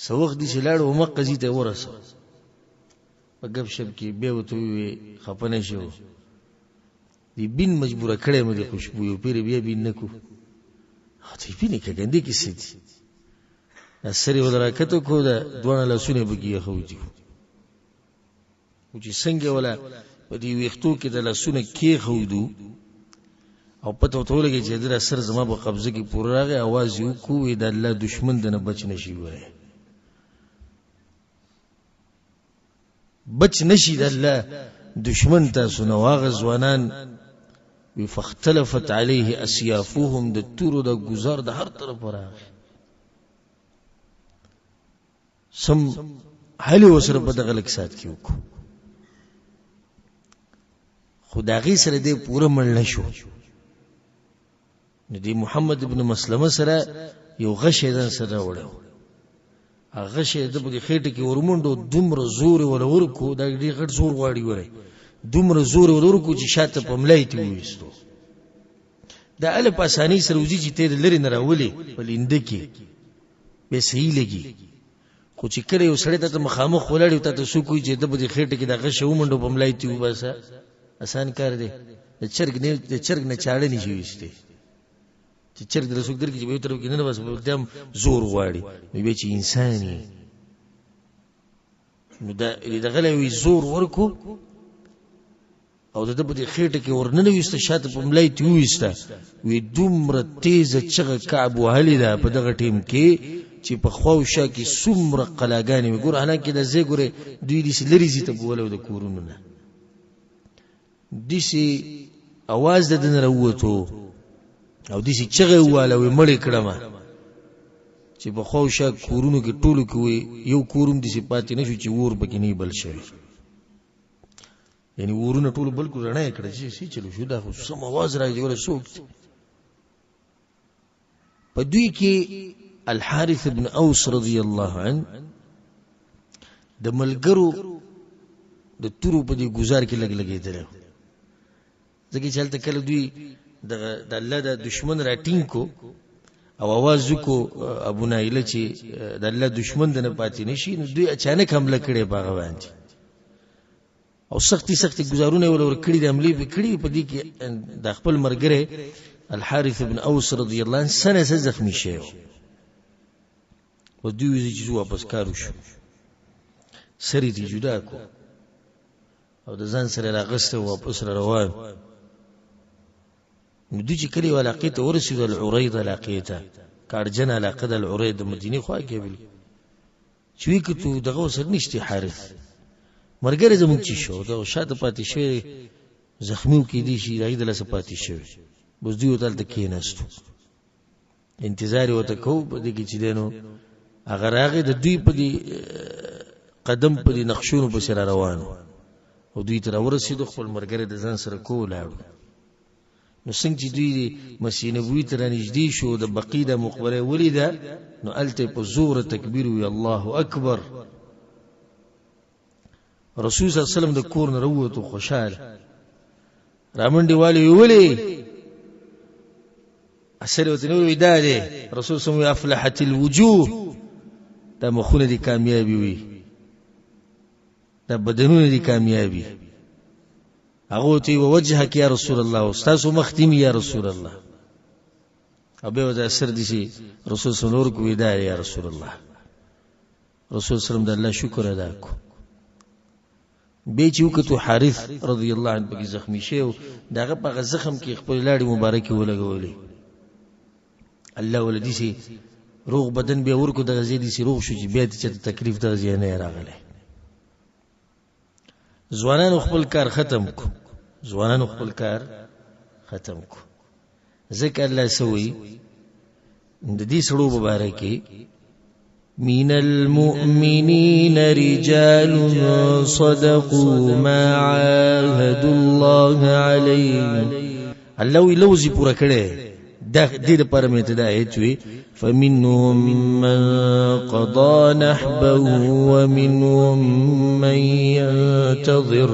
څه وخت دي چې لاړو همقه ځای ته یې ورسوه، په ګپ شپ کې بیا ورته وویې خفه نه شو، دی بین مجبوره کړی مې دی خوشبو یو پیرې بیا بین نه کو. ته یې بینې که ګندې کې څه دي؟ دا سر یې ول راکښته کړو، دا دواړه لاسونه یې پکې ایښودي وو، خو چې څنګه ولا په دې ویښتو کې د لاسونه کېښودو او پته ورته ولګېده چې د سر زما په قبضه کې پوره راغی، اواز یې وکړو وایي د الله دښمن د نه بچ نه شي، وایي بچ نشي د الله دشمن تاسو. نو هغه ځوانان وی فاختلفت علیه اسیافهم، د تورو د گزار د هر طرف راغی، سم حل وسره په دغه لک سات کې وکړو، خو د هغې سره دی پوره مړ نه شو. نو دی محمد ابن مسلمه سره یو غشی ځان سره راوړی و، هغه غشی د په دې خېټه کې ورمنډو، دومره زور یې وله ورکړو، دا ډېر غټ زور غواړي وری، دومره زور یې وله ورکړو چې شاته په ملا یې ترې وویستو. دا هله په اسانۍ سره وځي چې ته یې د لرې نه راولې په لینده کې بیا صحیح لګي، خو چې کله یو سړی ته مخامخ ولاړ وي، تا ته څوک وایي چې ده په دې خېټه کې دا غشی ومنډو په ملا یې ترې وباسه، اسان کار دی. د چرګ نه د چرګ نه چاړه نشي ویستی، چې چرګ د څوک درکړي چې په یو طرف کې نه بس بیا هم زور غواړي. نو بیا چې انسان یې نو دا دغه له وی زور ورکو او د ده په دې خېټه کې ورننویسته، شاته په ملا یې ترې وویسته. وی دومره تېزه چغه کعب وهلې ده په دغه ټیم کې چې په خوا او شا کې څومره قلاګانې وې. ګوره حالانکه دا ځای ګوره دوی داسې لرې ځي ته بوله د کورونو نه داسې اواز د ده نه راووتو او داسې چغه یې وواله وی مړ یې کړمه چې په خوا او شا کورونو کې ټولو کې وی یو کور هم داسې پاتې نه شو چې اور پکې نه بل شوی، یعنی ورونه ټول بل کو رڼا یې کړه چې څه چلو شو، دا خو سم اواز راځي ولا څوک دی. په دوی کې الحارث ابن اوس رضی الله عنه د ملګرو د تورو په دې گزار کې لګ لګېدلی، ځکه چې هلته کله دوی د الله د دشمن راټینګ کو او اواز وکړو ابو نایله چې د الله دشمن د نه پاتې نشي، نو دوی اچانک حمله کړې په هغه باندې او سختي سختي گزارونه یې ورکړي د حملې پې کړي. په دې کې د خپل ملګری الحارث بن اوس رضی الله عنه سنه سه زخمی شوی و، دوی وځي چې واپس کار وشو، سر یې جدا کو او د ځان سره راغسته واپس را روان. نو دوی چې کله یو علاقې ته ورسېدو، العرید علاقې ته، کارجن علاقه د العرید د مدینې خوا کې بل چې ویې کتو دغه ورسره نشته حارث ملګری زموږ چې شو دغه شاته پاتې شوی زخمي کېدی شي د هغې د لاسه پاتې شوی. بس دوی ورته هلته کښېناستو، انتظار یې ورته کوو. په دې کې چې دی نو هغه راغی د دوی په دې قدم په دې نقشونو پسې را روان او دوی ته راورسېدو، خپل ملګری د ځان سره کو ولاړو. نو څنګه چې دوی مسجد نبوي ته رانږدې شو، د بقیع د مقبره یې ولیده، نو هلته یې په زوره تکبیر وویل الله اکبر. رسول صلی الله علیه وسلم د کور نه راووتو خوشحاله، رامنډې والي ویې ولې اثر یې ورته نه وویل دا دی. رسول صلی الله علیه وسلم افلحت الوجوه، دا مخونه دې کامیابي وي، دا بدنونه دې کامیابي. هغه ته وجهک یا رسول الله، ستاسو مخ دې یا رسول الله. او بیا ورته اثر دي چې رسول صلی الله علیه وسلم دا یا رسول الله. رسول صلی الله علیه وسلم د الله شکر ادا کو. بیا چې وکتو حارث رضی الله عنه پکې زخمی شوی، د هغه په هغه زخم کې خپلې لاړې مبارکې ولګولې. الله ولدي سي روغ بدن بیا ورکو دغه ځای دي سي روغ شو چې بیا دې چېرته تکلیف دغه ځای نه راغلی. ځوانانو خپل کار ختم کو، ځوانانو خپل کار ختم کو. ځکه الله سوی د دې سړو مبارکي من المؤمنين رجال صدقوا ما عاهدوا الله عليه. الله وی لوزي پورا کړي، دا دې لپاره مې ته دا آیت وی، فمنهم من قضى نحبه ومنهم من ينتظر.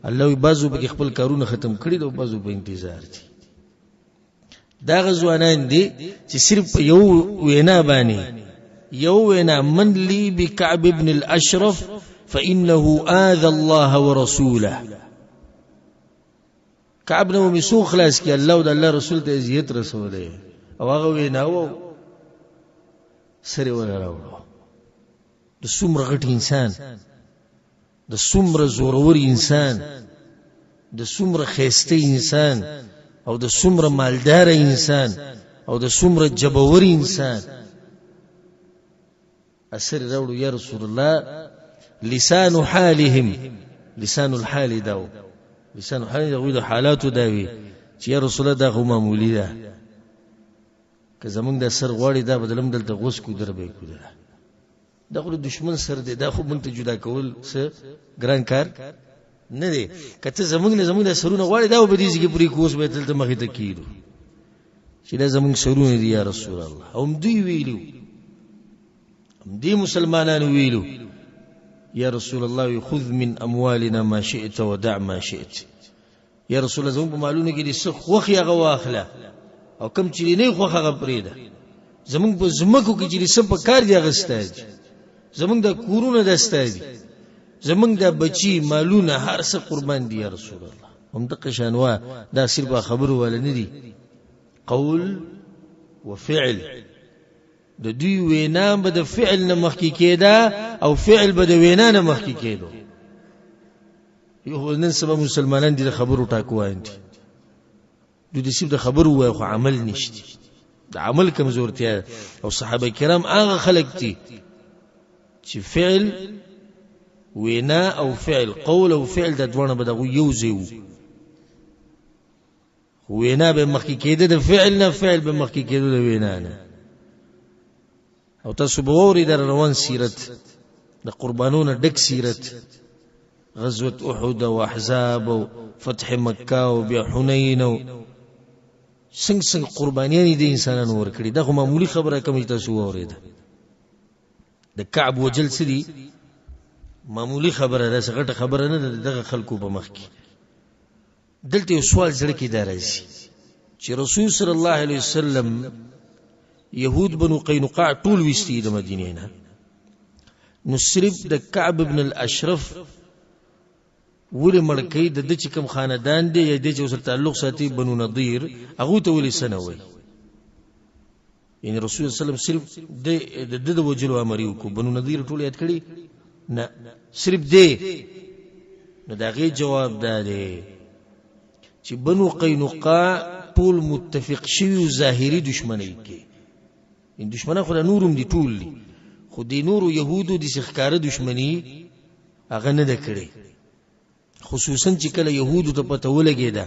الله وی بعضو پکې خپل کارونه ختم کړي او بعضو په انتظار دي. دا ځوانان دي چې صرف یو وینا باندې، یو وینا من لی بکعب ابن الاشرف فإنه آذى الله ورسوله. کعب نو می سو خلاص کی، الله او د الله رسول ته اذیت رسولې، او هغه وینا و سره ولا راوړو. د څومره غټ انسان، د څومره زورور انسان، د څومره ښایسته انسان، او د څومره مالدار انسان، او د څومره جبور انسان اثر راوړو. یا رسول الله لسان حالهم، لسان الحال داو، لسان الحال دغوی د حالاتو داوي چې یا رسول الله دا خو معمولي ده، که زمونږ د سر غواړي دا به دلم دلته غوڅ کو در به یې کو دره، دا خو د دښمن سر دی، دا خو مونږ ته جدا کول څه ګران کار نه دی. که ته زمونږ نه زمونږ د سرونه غواړې دا به دې ځای کې پرې کړو، اوس به یې دلته مخې ته کېږدو چې دا زمونږ سرونه دي یا رسول الله. هم دوی ویلو، هم دې مسلمانانو ویلو یا رسول الله خذ من اموالنا ما شئت ودع ما شئت. یا رسول الله زموږ په مالونو کې دې څه خوښي هغه واخله او کوم چې دې نه خوښ هغه پرېږده. زموږ په ځمکو کې چې دې څه په کار دي هغه ستا دي، زموږ د کورونه دا ستا دي، زموږ د بچي مالونه هر څه قربان دي یا رسول الله. هم دقه شان وه، دا صرف خبرو والا نه دي، قول وفعل. د دوی وینا به د فعل نه مخکې کېده او فعل به د وینا نه مخکې کېدو. یو خو نن سبا مسلمانان دي د خبرو ټاکوان دي، دوی د صرف د خبرو وایي خو عمل نشته، د عمل کمزورتیا. او صحابه کرام هغه خلک دي چې فعل وینا او فعل، قول او فعل د دواړه به د هغوی یو ځای وو. وینا به مخکې کېده د فعل نه، فعل به مخکې کېده د وینا نه. او تاسو به واورئ د روان سیرت، د قربانو نه ډک سیرت، غزوة احد او احزاب او فتح مکه او بیا حنین او څنګه څنګه قربانیانې د انسانانو ورکړي. دا خو معمولي خبره کوم چې تاسو واورېده. د کعب وجل څه دي؟ معمولي خبره ده، داسې غټه خبره نه ده دغه خلکو په مخ کې. دلته یو سوال زړه کې دا راځي چې رسول صلی الله علیه وسلم یهود بنو قینقاع ټول ویستي د مدینې نه، نو صرف د کعب ابن الاشرف ولې مړ کوي؟ د ده چې کوم خاندان دی یا دی چې ورسره تعلق ساتي بنو نضیر، هغوی ته ولې څه نه وایي؟ یعنی رسول الله صلی الله علیه وسلم صرف د ده د وژلو امر یې وکړو، بنو نضیر ټول یاد کړي نه، صرف دی. نو د هغې جواب دا دی چې بنو قینقاع ټول متفق شوي او ظاهري دښمنۍ کې، یعنی دښمنان خو دا نور هم دي ټول دي، خو دې نورو یهودو داسې ښکاره دښمني هغه نه ده کړې. خصوصا چې کله یهودو ته پته ولګېده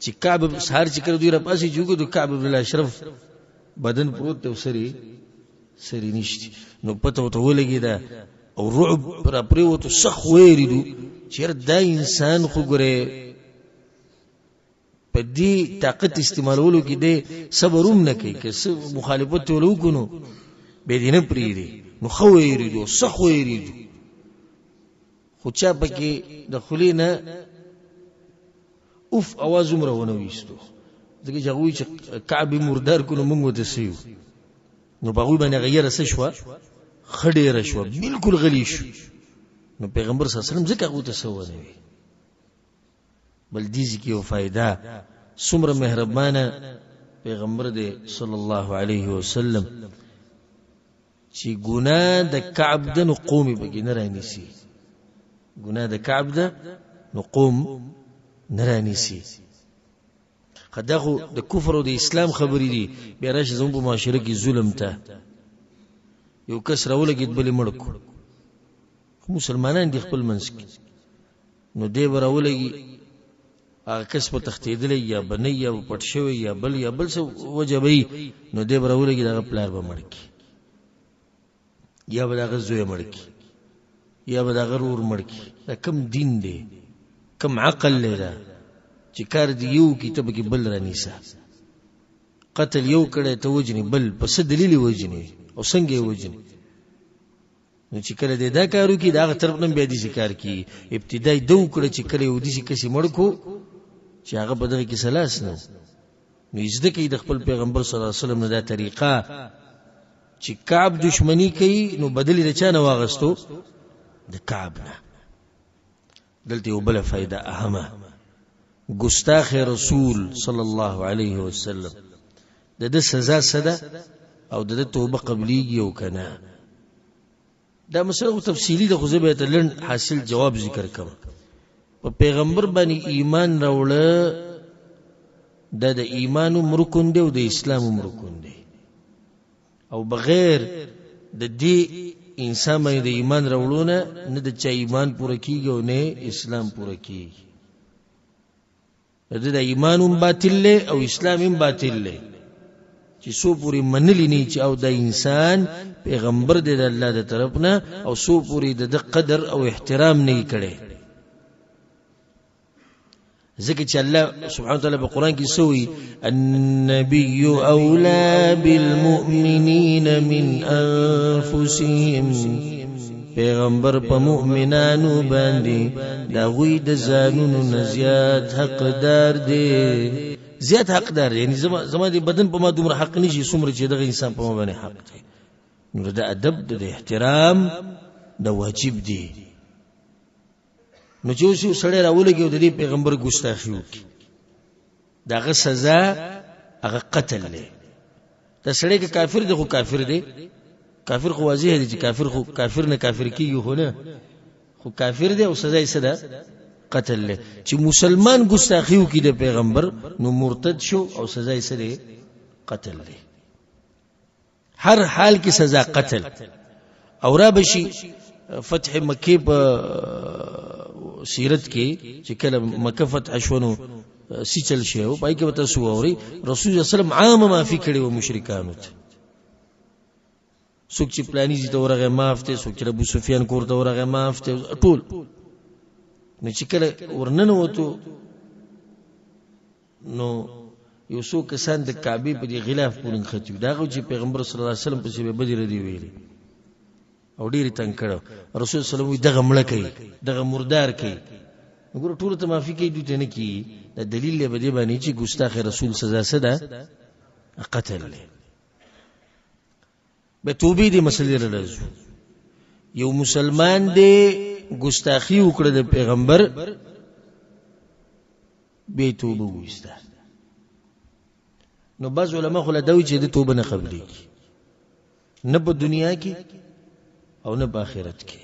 چې کعب سهار چې کله دوی راپاڅي چې وګوري کعب بن الاشرف بدن پروت دی او سرې نشته، نو پته ورته ولګېده او رعب را پرېوتو، سخت وېرېدو چې یاره دا انسان خو ګورې په دې طاقت استعمالولو کې دی صبر هم نه کوي، که څه مخالفت یې ورله وکړو نو بیا دې نه پرېږدي. نو ښه وېرېدو، سخت وېرېدو، خو چا پکې د خولې نه اوف اواز هم راونه ویستو، ځکه چې هغوی چې کعب یې مردار کړو نو موږ ورته څه یو، نو په هغوی باندې هغه یره څه شوه، ښه ډېره شوه، بلکل غلي شو. نو پیغمبر صلی الله علیه وسلم ځکه هغوی ته څه ونه وي. بل دې ځای کې یو فایده، څومره مهربانه پیغمبر دی صلی الله علیه وسلم چې ګناه د کعب ده نو قوم یې پکې نه رانیسي، ګناه د کعب ده نو قوم نه رانیسي. دا خو د کفر او د اسلام خبرې دي. بیا راشه زموږ په معاشره کې ظلم ته یو کس راولګېد بل یې مړ کړو، خو مسلمانان دي خپل منځ کې، نو دی به راولګي هغه کس په تښتېدلی یا به نه یا به پټ شوی یا بل یا بل څه وجه به وي، نو دی به راولګي د هغه پلار به مړ کړي یا به د هغه زوی مړ کړي یا به د هغه ورور مړ کړي. دا کوم دین دی، کوم عقل دی دا چې کار دې یو کړي ته پکې بل رانیسه؟ قتل یو کړی ته وژنې بل، په څه دلیل یې وژنې او څنګه یې وژنې؟ نو چې کله دی دا کار وکړي د هغه طرف نه بیا داسې کار کېږي. ابتدا یې ده وکړه چې کله یو داسې کس یې مړ کړو چې هغه په دغه کې څه لاس نه و، نو یې زده کوي د خپل پیغمبر صلی الله علیه وسلم نه دا طریقه چې کعب دشمني کوي نو بدل یې د چا نه واغستو؟ د کعب نه. دلته یو بله فایده اهمه، ګستاخ رسول صلی الله علیه وسلم د ده سزا څه ده او د ده توبه قبلیږي او که نه؟ دا مسله خو تفصیلي ده، خو زه به یې ته لنډ حاصل جواب ذکر کوم. په پیغمبر باندې ایمان راوړه دا د ایمان هم رکن دی او د اسلام هم رکن دی، او بغیر د دې انسان باندې د ایمان راوړو نه نه د چا ایمان پوره کیږي او نه اسلام پوره کیږي. د ده د ایمان هم باطل دی او اسلام هم باطل دی چې څو پورې منلی نه چې او دا انسان پیغمبر دی د الله د طرف نه، او څو پورې د ده قدر او احترام نه کړی. ځکه چې الله سبحانه وتعالی په قرآن کې سوی النبي اولا بالمؤمنین من انفسهم، پیغمبر په مؤمنانو باندې د هغوی د ځانونو نه زیات حقدار دی. زیات حقدار دی، یعنی زما د بدن په ما دومره حق نشي څومره چې دغه انسان په ما باندې حق دی. نو د ادب د احترام د واجب دی. نو چې اوس یو سړی راولګي او د دې پیغمبر ګستاخي وکړي، د هغه سزا هغه قتل دی. دا سړی که کافر دی خو کافر دی، کافر خو واضح دی چې کافر خو کافر نه کافر کیږي خو نه، خو کافر دی او سزا یې څه ده؟ قتل دی. چې مسلمان ګستاخي وکړي د پیغمبر نو مرتد شو او سزا یې څه دی؟ قتل دی. هر حال کې سزا قتل. او را بشي فتح مکه په سیرت کې چې کله مکه فتح شونو سی چل شي او پای کې به تاسو واورئ رسول الله صلی الله علیه وسلم عامه معافي کړې وه مشرکانو ته. څوک چې پلاني ځای ته ورغی معاف دی، څوک چې ابو سفیان کور ته ورغی معاف دی، ټول. نو چې کله ورننوتو نو یو څو کسان د کعبې په دې غلاف پورې نښتي وو، د هغه چې پیغمبر صلی الله علیه وسلم پسې به بدې ردې ویلې او ډېر یې تنګ کړی. رسول صلی الله علیه وسلم وایي دغه مړه کوي، دغه مردار کوي. وګوره ټولو ته معافي کوي، دوی ته نه کېږي. دا دلیل دی په دې باندې چې ګستاخ رسول سزا څه ده؟ قتل دی. به توبې دې مسلې له راځو. یو مسلمان دی ګستاخي وکړه د پیغمبر، بیا یې توبه وویسته. نو بعض علما خو لا دا وایي چې د توبه نه قبلېږي، نه په دنیا کې او نه په آخرت کې.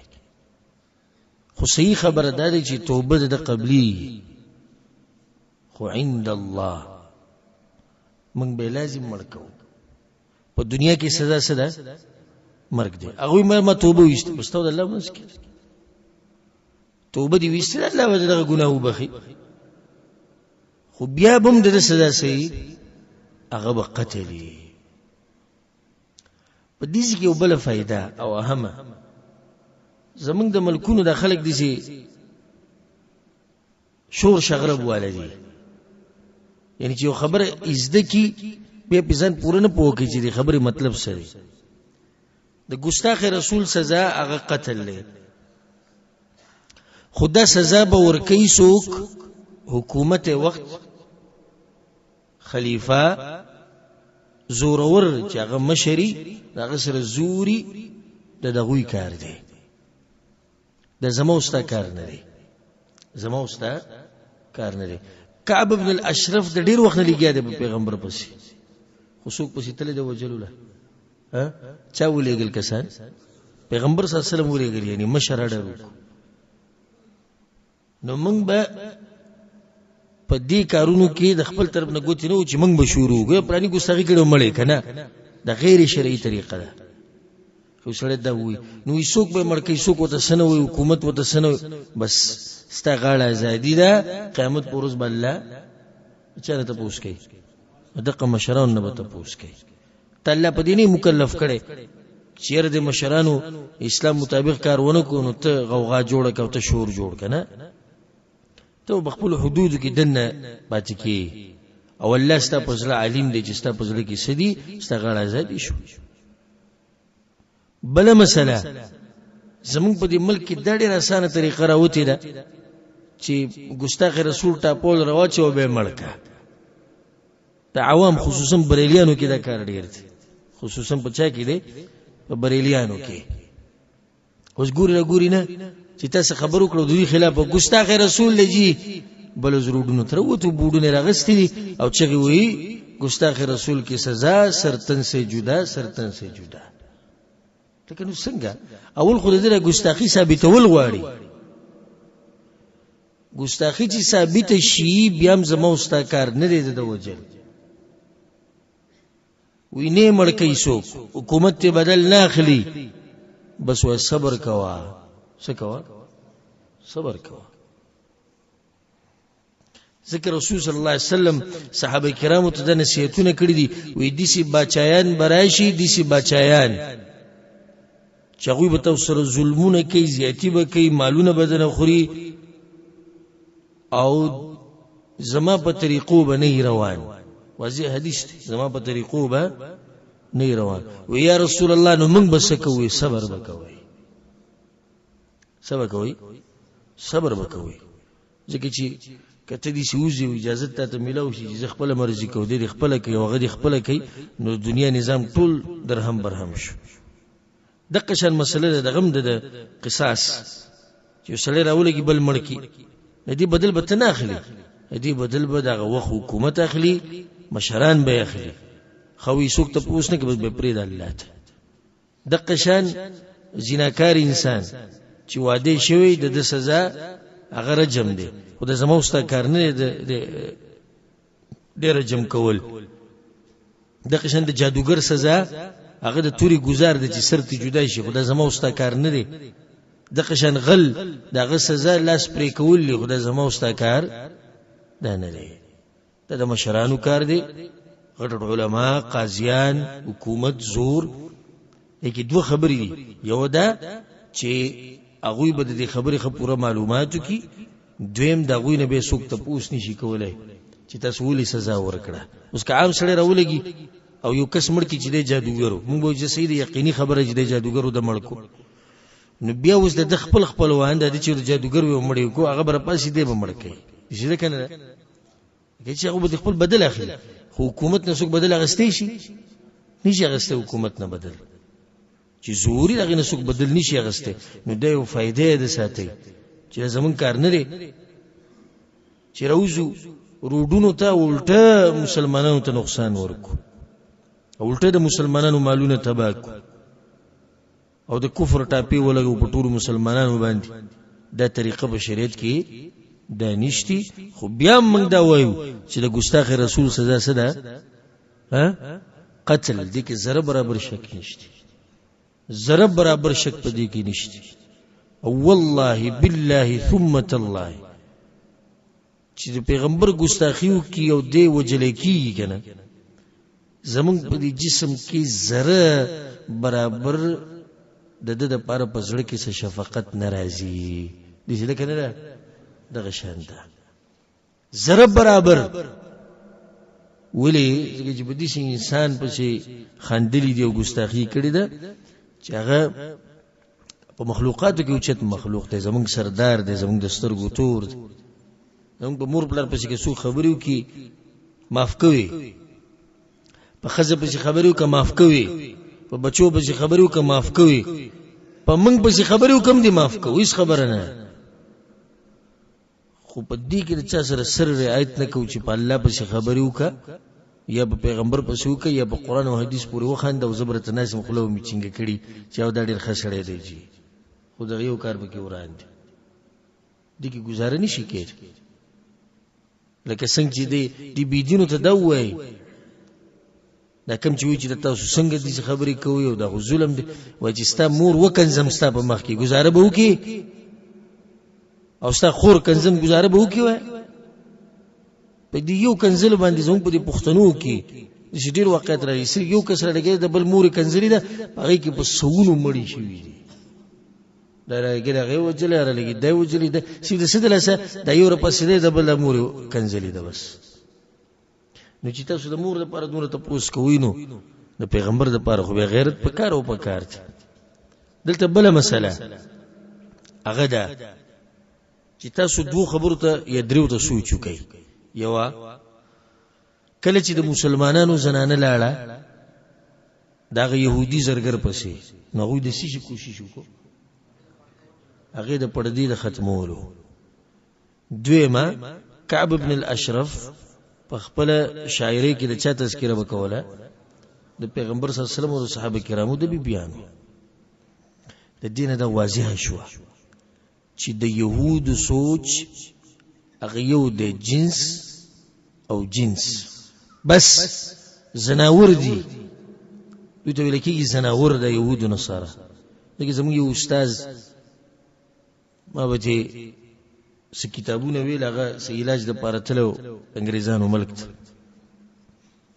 خو صحیح خبره دا ده چې توبه د قبلېږي، خو عند الله موږ به لازم مړ کوو. په دنیا کې سزا څه ده؟ مرګ دی. هغوی ما توبه ویسته، بس ته د الله منځ کې توبه دې ویسته، الله به دغه ګناه وبخښي، خو بیا به هم د ده سزا څه هغه به قتل وي. په دې ځای کې یو بله فایده او اهمه، زمونږ د ملکونو دا خلک داسې شور شغرب والا دي، یعنی چې یو خبره زده کړي بیا پې ځان پوره نه پوه کوي چې د خبرې مطلب څه دی. د ګستاخ رسول سزا هغه قتل دی، خو دا سزا به ورکوي څوک؟ حکومت وخت خلیفہ زورور چې هغه مشري د هغه سره زوري د دغوی کار دی، د زما او ستا کار نه دی، زما او ستا کار نه دی. کعب بن الاشرف د ډیر وخت نه لګیا دی په پیغمبر پسې، خو څوک پسې تللی دی وژلو له؟ چا ولېږل کسان؟ پیغمبر صلی الله علیه وسلم ولېږل، یعنی مشر اډر وکړو. نو موږ به په دې کارونو کې د خپل طرف نه ګوتې نه و چې موږ به شروع وکړو، پلاني ګستاخي کړې مړې که نه، دا غیر شرعي طریقه ده. خو سړی دا وایي نو څوک به مړ کوي، څوک ورته څه نه وایي، حکومت ورته څه نه وایي، بس ستا غاړه ازادي ده. قیامت په ورځ به الله چا نه تپوس کوي؟ دقه مشرانو نه به تپوس کوي. ته الله په دې نه مکلف کړی چې یاره د مشرانو اسلام مطابق کار ونه کړو نو ته غوغا جوړه کړه او ته شور جوړ کړه، نه، ته په خپلو حدودو کې دننه پاتې کېږي او الله ستا په زړه عالم دی چې ستا په زړه کې څه دي، ستا غاړه ازادي شو. بله مسله، زمونږ په دې ملک کې دا ډېره اسانه طریقه راوتې ده چې ګستاخ رسول ټاپول راواچوه بیا یې مړ کړه. د عوام خصوصا بریلیانو کې دا کار ډېر دی، خصوصا په چا کې دی؟ په بریلیانو کې. اوس ګوري را ګوري نه چې تاسو خبر وکړو د دوی خلاف ګستاخ رسول دی جي، بل اوس روډونو ته راووتو، بوډونه یې راغستي دي او چغې وهي ګستاخ رسول کې سزا سرتن سے جدا، سرتن سے جدا. لکه نو څنګه؟ اول خو د دې ګستاخي ثابتول غواړي. ګستاخي چې ثابته شي بیا هم زما او ستا کار نه دی د وژل. وی نه مړ کوي څوک، حکومت ته بدل نه اخلي، بس وای صبر کوه. څه کوه؟ صبر کوه. ځکه رسول صلی الله علیه وسلم صحابه کرامو ته د نصیحتونه کړي دي، وی داسې باچایان به راشي، داسې باچایان چې هغوی به تاسو سره ظلمونه کوي، زیاتی به کوي، مالونه به درنه خوري او زما په طریقو به نه روان. واضح حدیث دی، زما په طریقو به نه روان. وی یا رسول الله نو موږ به څه کوو؟ صبر به کوئ. څه به کوئ؟ صبر به کوئ. ځکه چې که ته داسې وځې او اجازه تا ته میلاو شي چې زه خپله مرضي کوم، دی دې خپله کوي او هغه دې خپله کوي، نو دنیا نظام ټول درهم برهم شو. دقه شان مسله ده د غم د قصاص چې یو سړی راولګي بل مړ کړي، د دې بدل به ته نه اخلي، د دې بدل به دغه وخت حکومت اخلي، مشران به یې اخلي. خو یې څوک تپوس نه کوي، بس به پرېږده الله ته. دقه شان زناکار انسان چې واده شوی د ده سزا هغه رجم دی، خو د زما او ستا کار نه دی د رجم کول. دغه شان د جادوګر سزا هغه د توري ګزار دی چې سر ته جدا شي، خو دا زما او ستا کار نه دی. دغه شان غل د هغه سزا لاس پرې کول دی، خو دا زما او ستا کار دا نه دی. دا د مشرانو کار دی، غټ علما، قاضیان، حکومت، زور. دې کې دوه خبرې دي. یو دا چې هغوی به د دې خبرې ښه پوره معلومات وکړي، دویم د هغوی نه بیا څوک تپوس نشي کولی چې تاسو ولې سزا ورکړه. اوس که عام سړی راولګي او یو کس مړ کړي چې دی جادوګر و، موږ به وایو چې صحیح دی، یقیني خبره چې دی جادوګر و، ده مړ کړو. نو بیا اوس د ده خپل خپلوان د ده چې جادوګر وي مړ یې کړو، هغه به راپاڅي دی به مړ کوي. داسې ده که نه ده؟ چې هغه به خپل بدل اخلي، خو حکومت نه څوک بدل اخیستی شي؟ نشي اخیستی حکومت نه بدل، چې زوري هغې نه څوک بدل نشي اخیستی. نو دا یو فایده یې ده ساتي چې دا زمونږ کار نه دی چې راوځو روډونو ته الټه مسلمانانو ته نقصان ورکو، الټه د مسلمانانو مالونه تباه کړو او د کفر ټاپې ولګو په ټولو مسلمانانو باندې. دا طریقه په شریعت کې دا نشتی. خو بیا موږ دا وایو چې د ګستاخ رسول سزا څه ده؟ قتل. دې کې ذره برابر شک نشتی، ذره برابر شک په دې کې نشتی. او والله بالله ثم تالله چې د پیغمبر ګستاخي وکړي او دی وژل کېږي که نه، زمونږ په دې جسم کې ذره برابر د ده دپاره په زړه کې څه شفقت نه راځي. داسې ده که نه ده؟ دغه شان ده، ذره برابر. ولې؟ ځکه چې په داسې انسان پسې خندلي دي او ګستاخي کړې ده چې هغه په مخلوقاتو کې اوچت مخلوق دی، زمونږ سردار دی، زمونږ د سترګو تور دی. زمونږ په مور پلار پسې که څوک خبرې وکړي معاف کوي، په ښځه پسې خبرې وکړه معاف کوي، په بچو پسې خبرې وکړه معاف کوي، په موږ پسې خبرې وکړه هم دې معاف کوي، هېڅ خبره نه. خو په دې کې د چا سره سر رعایت نه کوو چې په الله پسې خبرې وکړه یا په پیغمبر پسې وکړه یا په قرآن او حدیث پورې وخانده او زه به راته ناست یم خوله به مې چینګه کړي چې او دا ډېر ښه سړی دی جي، خو دغه یو کار پکې وران دی، دې کې ګزاره نشي کېدی. لکه څنګه چې دی دی بيدینو ته دا وایي، دا کوم چې وایي چې تاسو څنګه داسې خبرې کوئ او دا خو ظلم دی، وایي چې ستا مور وکنځم ستا په مخ کې ګزاره به وکړي، او ستا خور کنځم ګزاره به وکړي. وایي په دې یو کنځلو باندې زموږ په دې پښتنو کې داسې ډېر واقعیت راځي، صرف یو کس رالګي د بل مور یې کنځلې ده، په هغې کې په سوونو مړي شوي دي. دا راګي دا غي وجلې را لګي دا وجلې دا چې د څه د لاسه دا یو پسې دی د بل مور کنځلې ده بس. نو چې تاسو د مور لپاره دومره تپوس کوئ نو د پیغمبر لپاره خو به غیرت پکار او پکار دی. دلته بله مسله هغه ده چې تاسو دوو خبرو ته یا دریو ته سوچ وکړئ. یوه کله چې د مسلمانانو زنانه لاړه دغه يهودي زرګر پسې، نو هغوی د څه شي کوشش وکړو؟ هغې د پردې د ختمولو. دویمه کعب بن الاشرف په خپله شاعرۍ کې د چا تذکره به کوله؟ د پیغمبر صلی الله علیه وسلم او د صحابه کرامو د بیبیانو. د دې نه دا واضحه شوه چې د یهودو سوچ هغه یو د جنس او جنس بس زناور دي، دوی ته ویل کېږي زناور د یهودو نصارا. ځکه زموږ یو استاد ما به چې څه کتابونه ویل، هغه څه علاج دپاره تللی و انګریزانو ملک ته،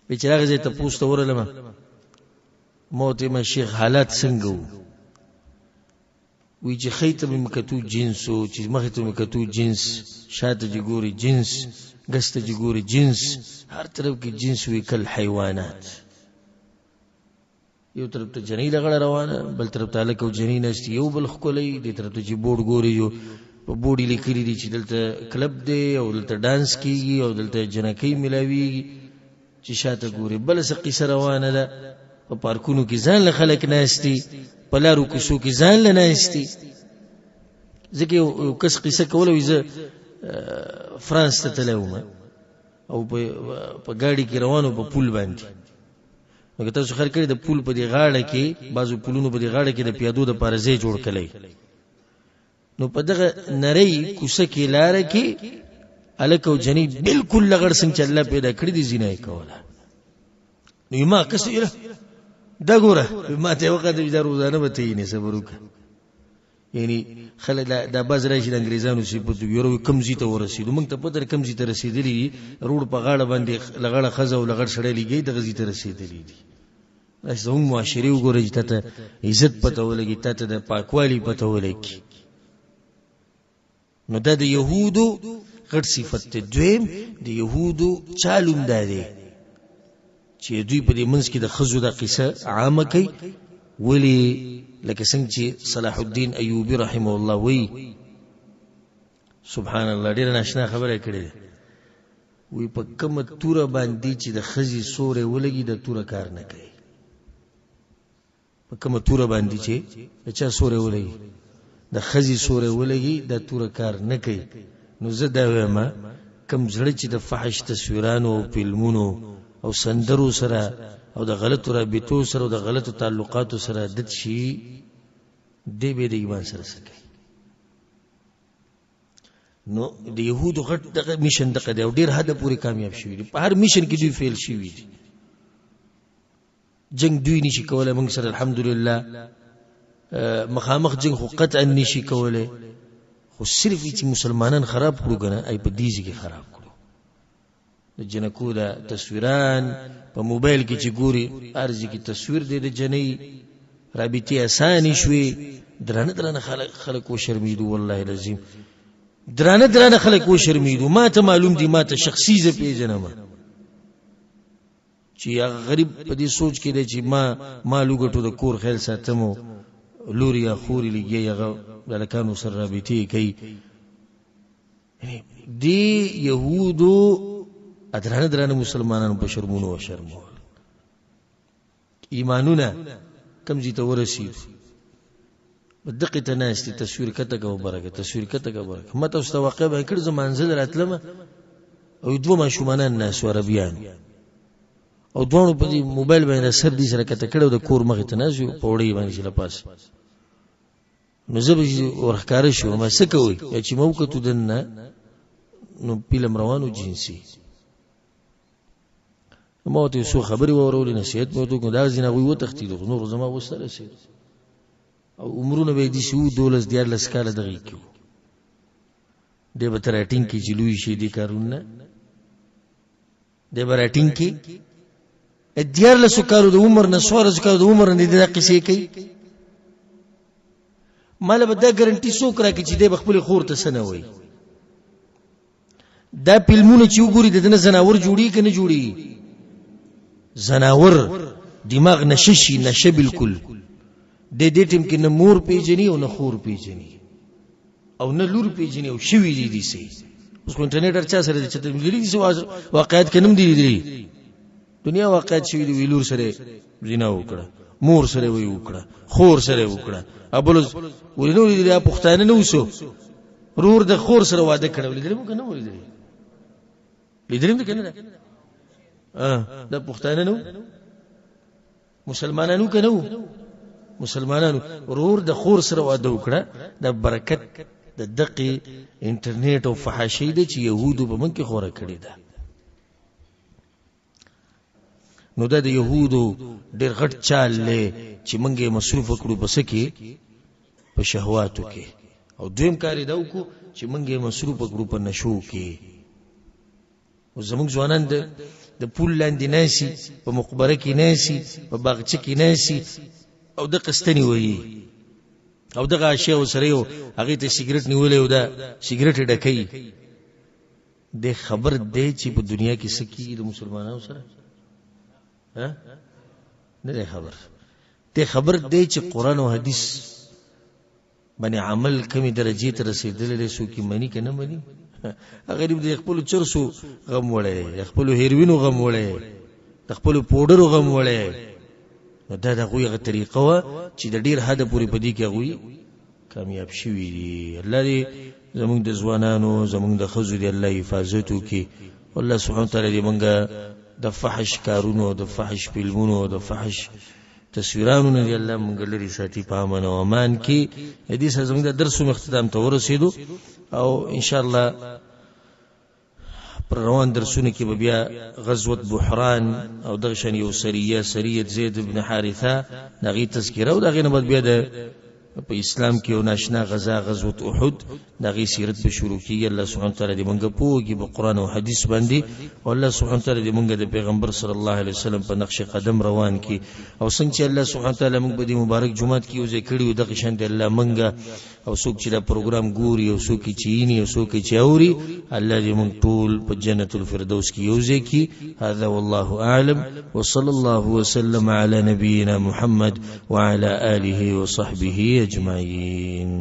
وایي چې هغه ځای تپوس ته ورغلم، ما ورته ویل شیخ حالات څنګه وو؟ وی چې ښی ته مې کتو جنس و، چې مخې ته مې کتو جنس، شاته چې ګوري جنس، ګس ته چې ګوري جنس، هر طرف کې جنس وي کل حیوانات. یو طرف ته جنۍ لغړه روانه، بل طرف ته هلک او جنۍ ناست، یو بل ښکلی، دې طرف ته چې بورډ ګوري یو په بورډ یې لیکلي دي چې دلته کلب دی او دلته ډانس کیږي او دلته جنکۍ ملاویږي. چې شاته ګوري بله څه قصه روانه ده، په پارکونو کې ځان له خلک ناست دي، په لارو کوڅو کې ځان له ناست دي. ځکه یو کس قصه کوله، وایي زه فرانس ته تللی وم او په ګاډي کې روان وم په پول باندې. نو که تاسو خیال کړئ د پول په دې غاړه کې بعضو پولونو په دې غاړه کې د پیادو دپاره ځای جوړ کړی، نو په دغه نرۍ کوڅه کې لاره کې هلک او جنۍ بالکل لغړ څنګه چې الله پیدا کړي دي زنا یې کوله. نو ما کس ویله دا ګوره ما ته وکتل چې دا روزانه به ته یې صبر وکړه. یعنی خلک دا باز راشي د انګریزانو صفت یورو کم ځای ته ورسېدو، موږ ته پته کم ځای ته رسېدلي دي، روډ په غاړه باندې لغړه ښځه او لغړ سړی لګي دغه ځای ته رسېدلي دي. داسې زموږ معاشرې وګورئ چې تا ته عزت پته ولګي، تا ته د پاکوالي پته ولګي. نو دا د یهودو غټ صفت دی. دویم د یهودو چال هم دا دی چې دوی په دې منځ کې د ښځو دا قصه عامه کوي. ولې؟ لکه څنګه چې صلاح الدین ایوبي رحمه الله وایي، سبحان الله ډېره ناشنا خبره یې کړې ده، وایي په کومه توره باندې چې د ښځې سوری ولګي د توره کار نه کوي. په کومه توره باندې چې د چا سوری ولګي، د ښځې سوری ولګي، دا توره کار نه کوي. نو زه دا وایم کوم زړه چې د فحش تصویرانو او فلمونو او سندرو سره او د غلطو رابطو سره او د غلطو تعلقاتو سره عادت شي، دی به د ایمان سره څه کوي؟ نو د یهودو غټ دغه میشن دغه دی او ډېر حده پورې کامیاب شوي دي. په هر میشن کې دوی فیل شوي دي. جنگ دوی نشي کولی موږ سره الحمدلله، مخامخ جنگ خو قطعا نشي کولی، خو صرف چې مسلمانان خراب کړو که نه، ای په دې ځای کې خراب کړو. د جنکو دا تصویران په موبایل کې چې ګوري، هر ځای کې تصویر دی د جنۍ، رابطې اسانې شوې، درانه درانه خلک وشرمېدو، والله العظیم درانه درانه خلک وشرمېدو. ما ته معلوم دي، ما ته شخصي زه پېژنم چې هغه غریب په دې سوچ کې دی چې ما مال وګټو، د کور خیال ساتم، لور یا خورې لګیا هغه د هلکانو سره رابطې کوي. دې یهودو درانه درانه مسلمانانو په شرمونو وشرمول. ایمانونه کم ځای ته ورسېدو، په دقې ته ناست دي، تصویر کته که وبرکه، تصویر کته که وبرکه. ما تاسو ته واقعه بیان کړې، زه منزل راتلم او دوه ماشومانان ناست وو عربیان، او دواړو په دې موبایل باندې سر دې سره کته کړی او د کور مخې ته ناست وو، پوړۍ باندې چې له پاسه. نو زه به چې ورښکاره شوم، ما څه کوئ؟ یا چې ما وکتو دننه، نو فلم روانو جنسي. ما ورته یو څو خبرې واورولې، نصیحت مې ورته وکړ. دا ځینې هغوی وتښتېدو، خو نور زما وس ته رسېدو او عمرونه به یې داسې وو، 12 13 کاله دغې کې وو. دی به ته راټینګ کړي چې لوی شي دې کارونه، دی به راټینګ کړي. 13 کالو د عمر نه 14 کالو د عمر نه دې دا قصې کوي. ماله به دا ګرنټي څوک راکړي چې دی به خپلې خور ته څه نه وایي؟ دا فلمونه چې وګوري د ده نه ځناور جوړېږي که نه جوړېږي؟ ځناور دماغ نشه شي، نشه بالکل. د دې ټیم کې نه مور پیژني او نه خور پیژني او نه لور پیژني او شوي دي دي سي. اوس خو انټرنیټ هر چا سره دی، چې ته لیدلي دي واقعیت کې نم دي لیدلي، دنیا واقعیت شوي دي. وی لور سره زنا وکړه، مور سره وی وکړه، خور سره وکړه، ابل ولې نو لیدلي؟ پښتانه نه وسو رور د خور سره واده کړی، لیدلي مو که نه ولیدلي؟ لیدلي مو که نه؟ دا پښتانه نه مسلمانانو که نه مسلمانانو ورور د خور سره واده وکړه. د برکت د دقې انټرنیټ او فحاشۍ دی چې یهودو په موږ کې خوره کړې ده. نو دا د یهودو ډېر غټ چال دی چې موږ یې مصروف کړو په څه کې؟ په شهواتو کې. او دویم کار یې دا وکړو چې موږ یې مصروف کړو په نشو کې. اوس زموږ ځوانان د پول لاندې ناسي، په مقبره کې ناسي، په باغچه کې ناسي او د قستنې وایي او دغه اشیاء سره یو هغې ته سګرټ نیولی او دا سګرټ یې ډکوي. دی خبر دی چې په دنیا کې څه کېږي د مسلمانانو سره؟ نه دی خبر. دی خبر دی چې قرآن او حدیث باندې عمل کمی درجې ته رسېدلی دی، څوک یې مني که نه مني. غریب د خپلو چرسو غم وړی، د خپلو هیروینو غم وړی، د خپلو پوډرو غم وړی. نو دا د هغوی هغه طریقه وه چې د ډېر حده پورې په دې کې هغوی کامیاب شوي دي. الله دې زموږ د ځوانانو، زموږ د ښځو دې الله حفاظت وکړي. الله سبحانه وتعالی دې موږ د فحش کارونو، د فحش فلمونو، د فحش تصویرانو نه دې الله موږ لرې ساتي په امن او امان کې. دې سره زموږ د درس هم اختتام ته ورسېدو او ان شاء الله پر روان درسونو کې به بیا غزوة بحران او دغه شان یو سریه، سریه زید بن حارثه، د هغې تذکره او د هغې نه بعد بیا د په اسلام کې یو ناشنا غزا غزوة احد د هغې سیرت به شروع کېږي. الله سبحانه وتعالی دې مونږ پوه کړي په قرآن او حدیث باندې، او الله سبحانه وتعالی دې مونږ د پیغمبر صلی الله علیه وسلم په نقش قدم روان کړي. او څنګه چې الله سبحانه وتعالی مونږ په دې مبارک جومات کې یو ځای کړي وو، دغه شان دې الله مونږ او څوک چې دا پروګرام ګوري او څوک چې ویني او څوک چې اوري، الله دې مونږ ټول په جنت الفردوس کې یو ځای کړي. هذا والله اعلم، وصلى الله وسلم على نبينا محمد وعلى آله وصحبه اجمعين.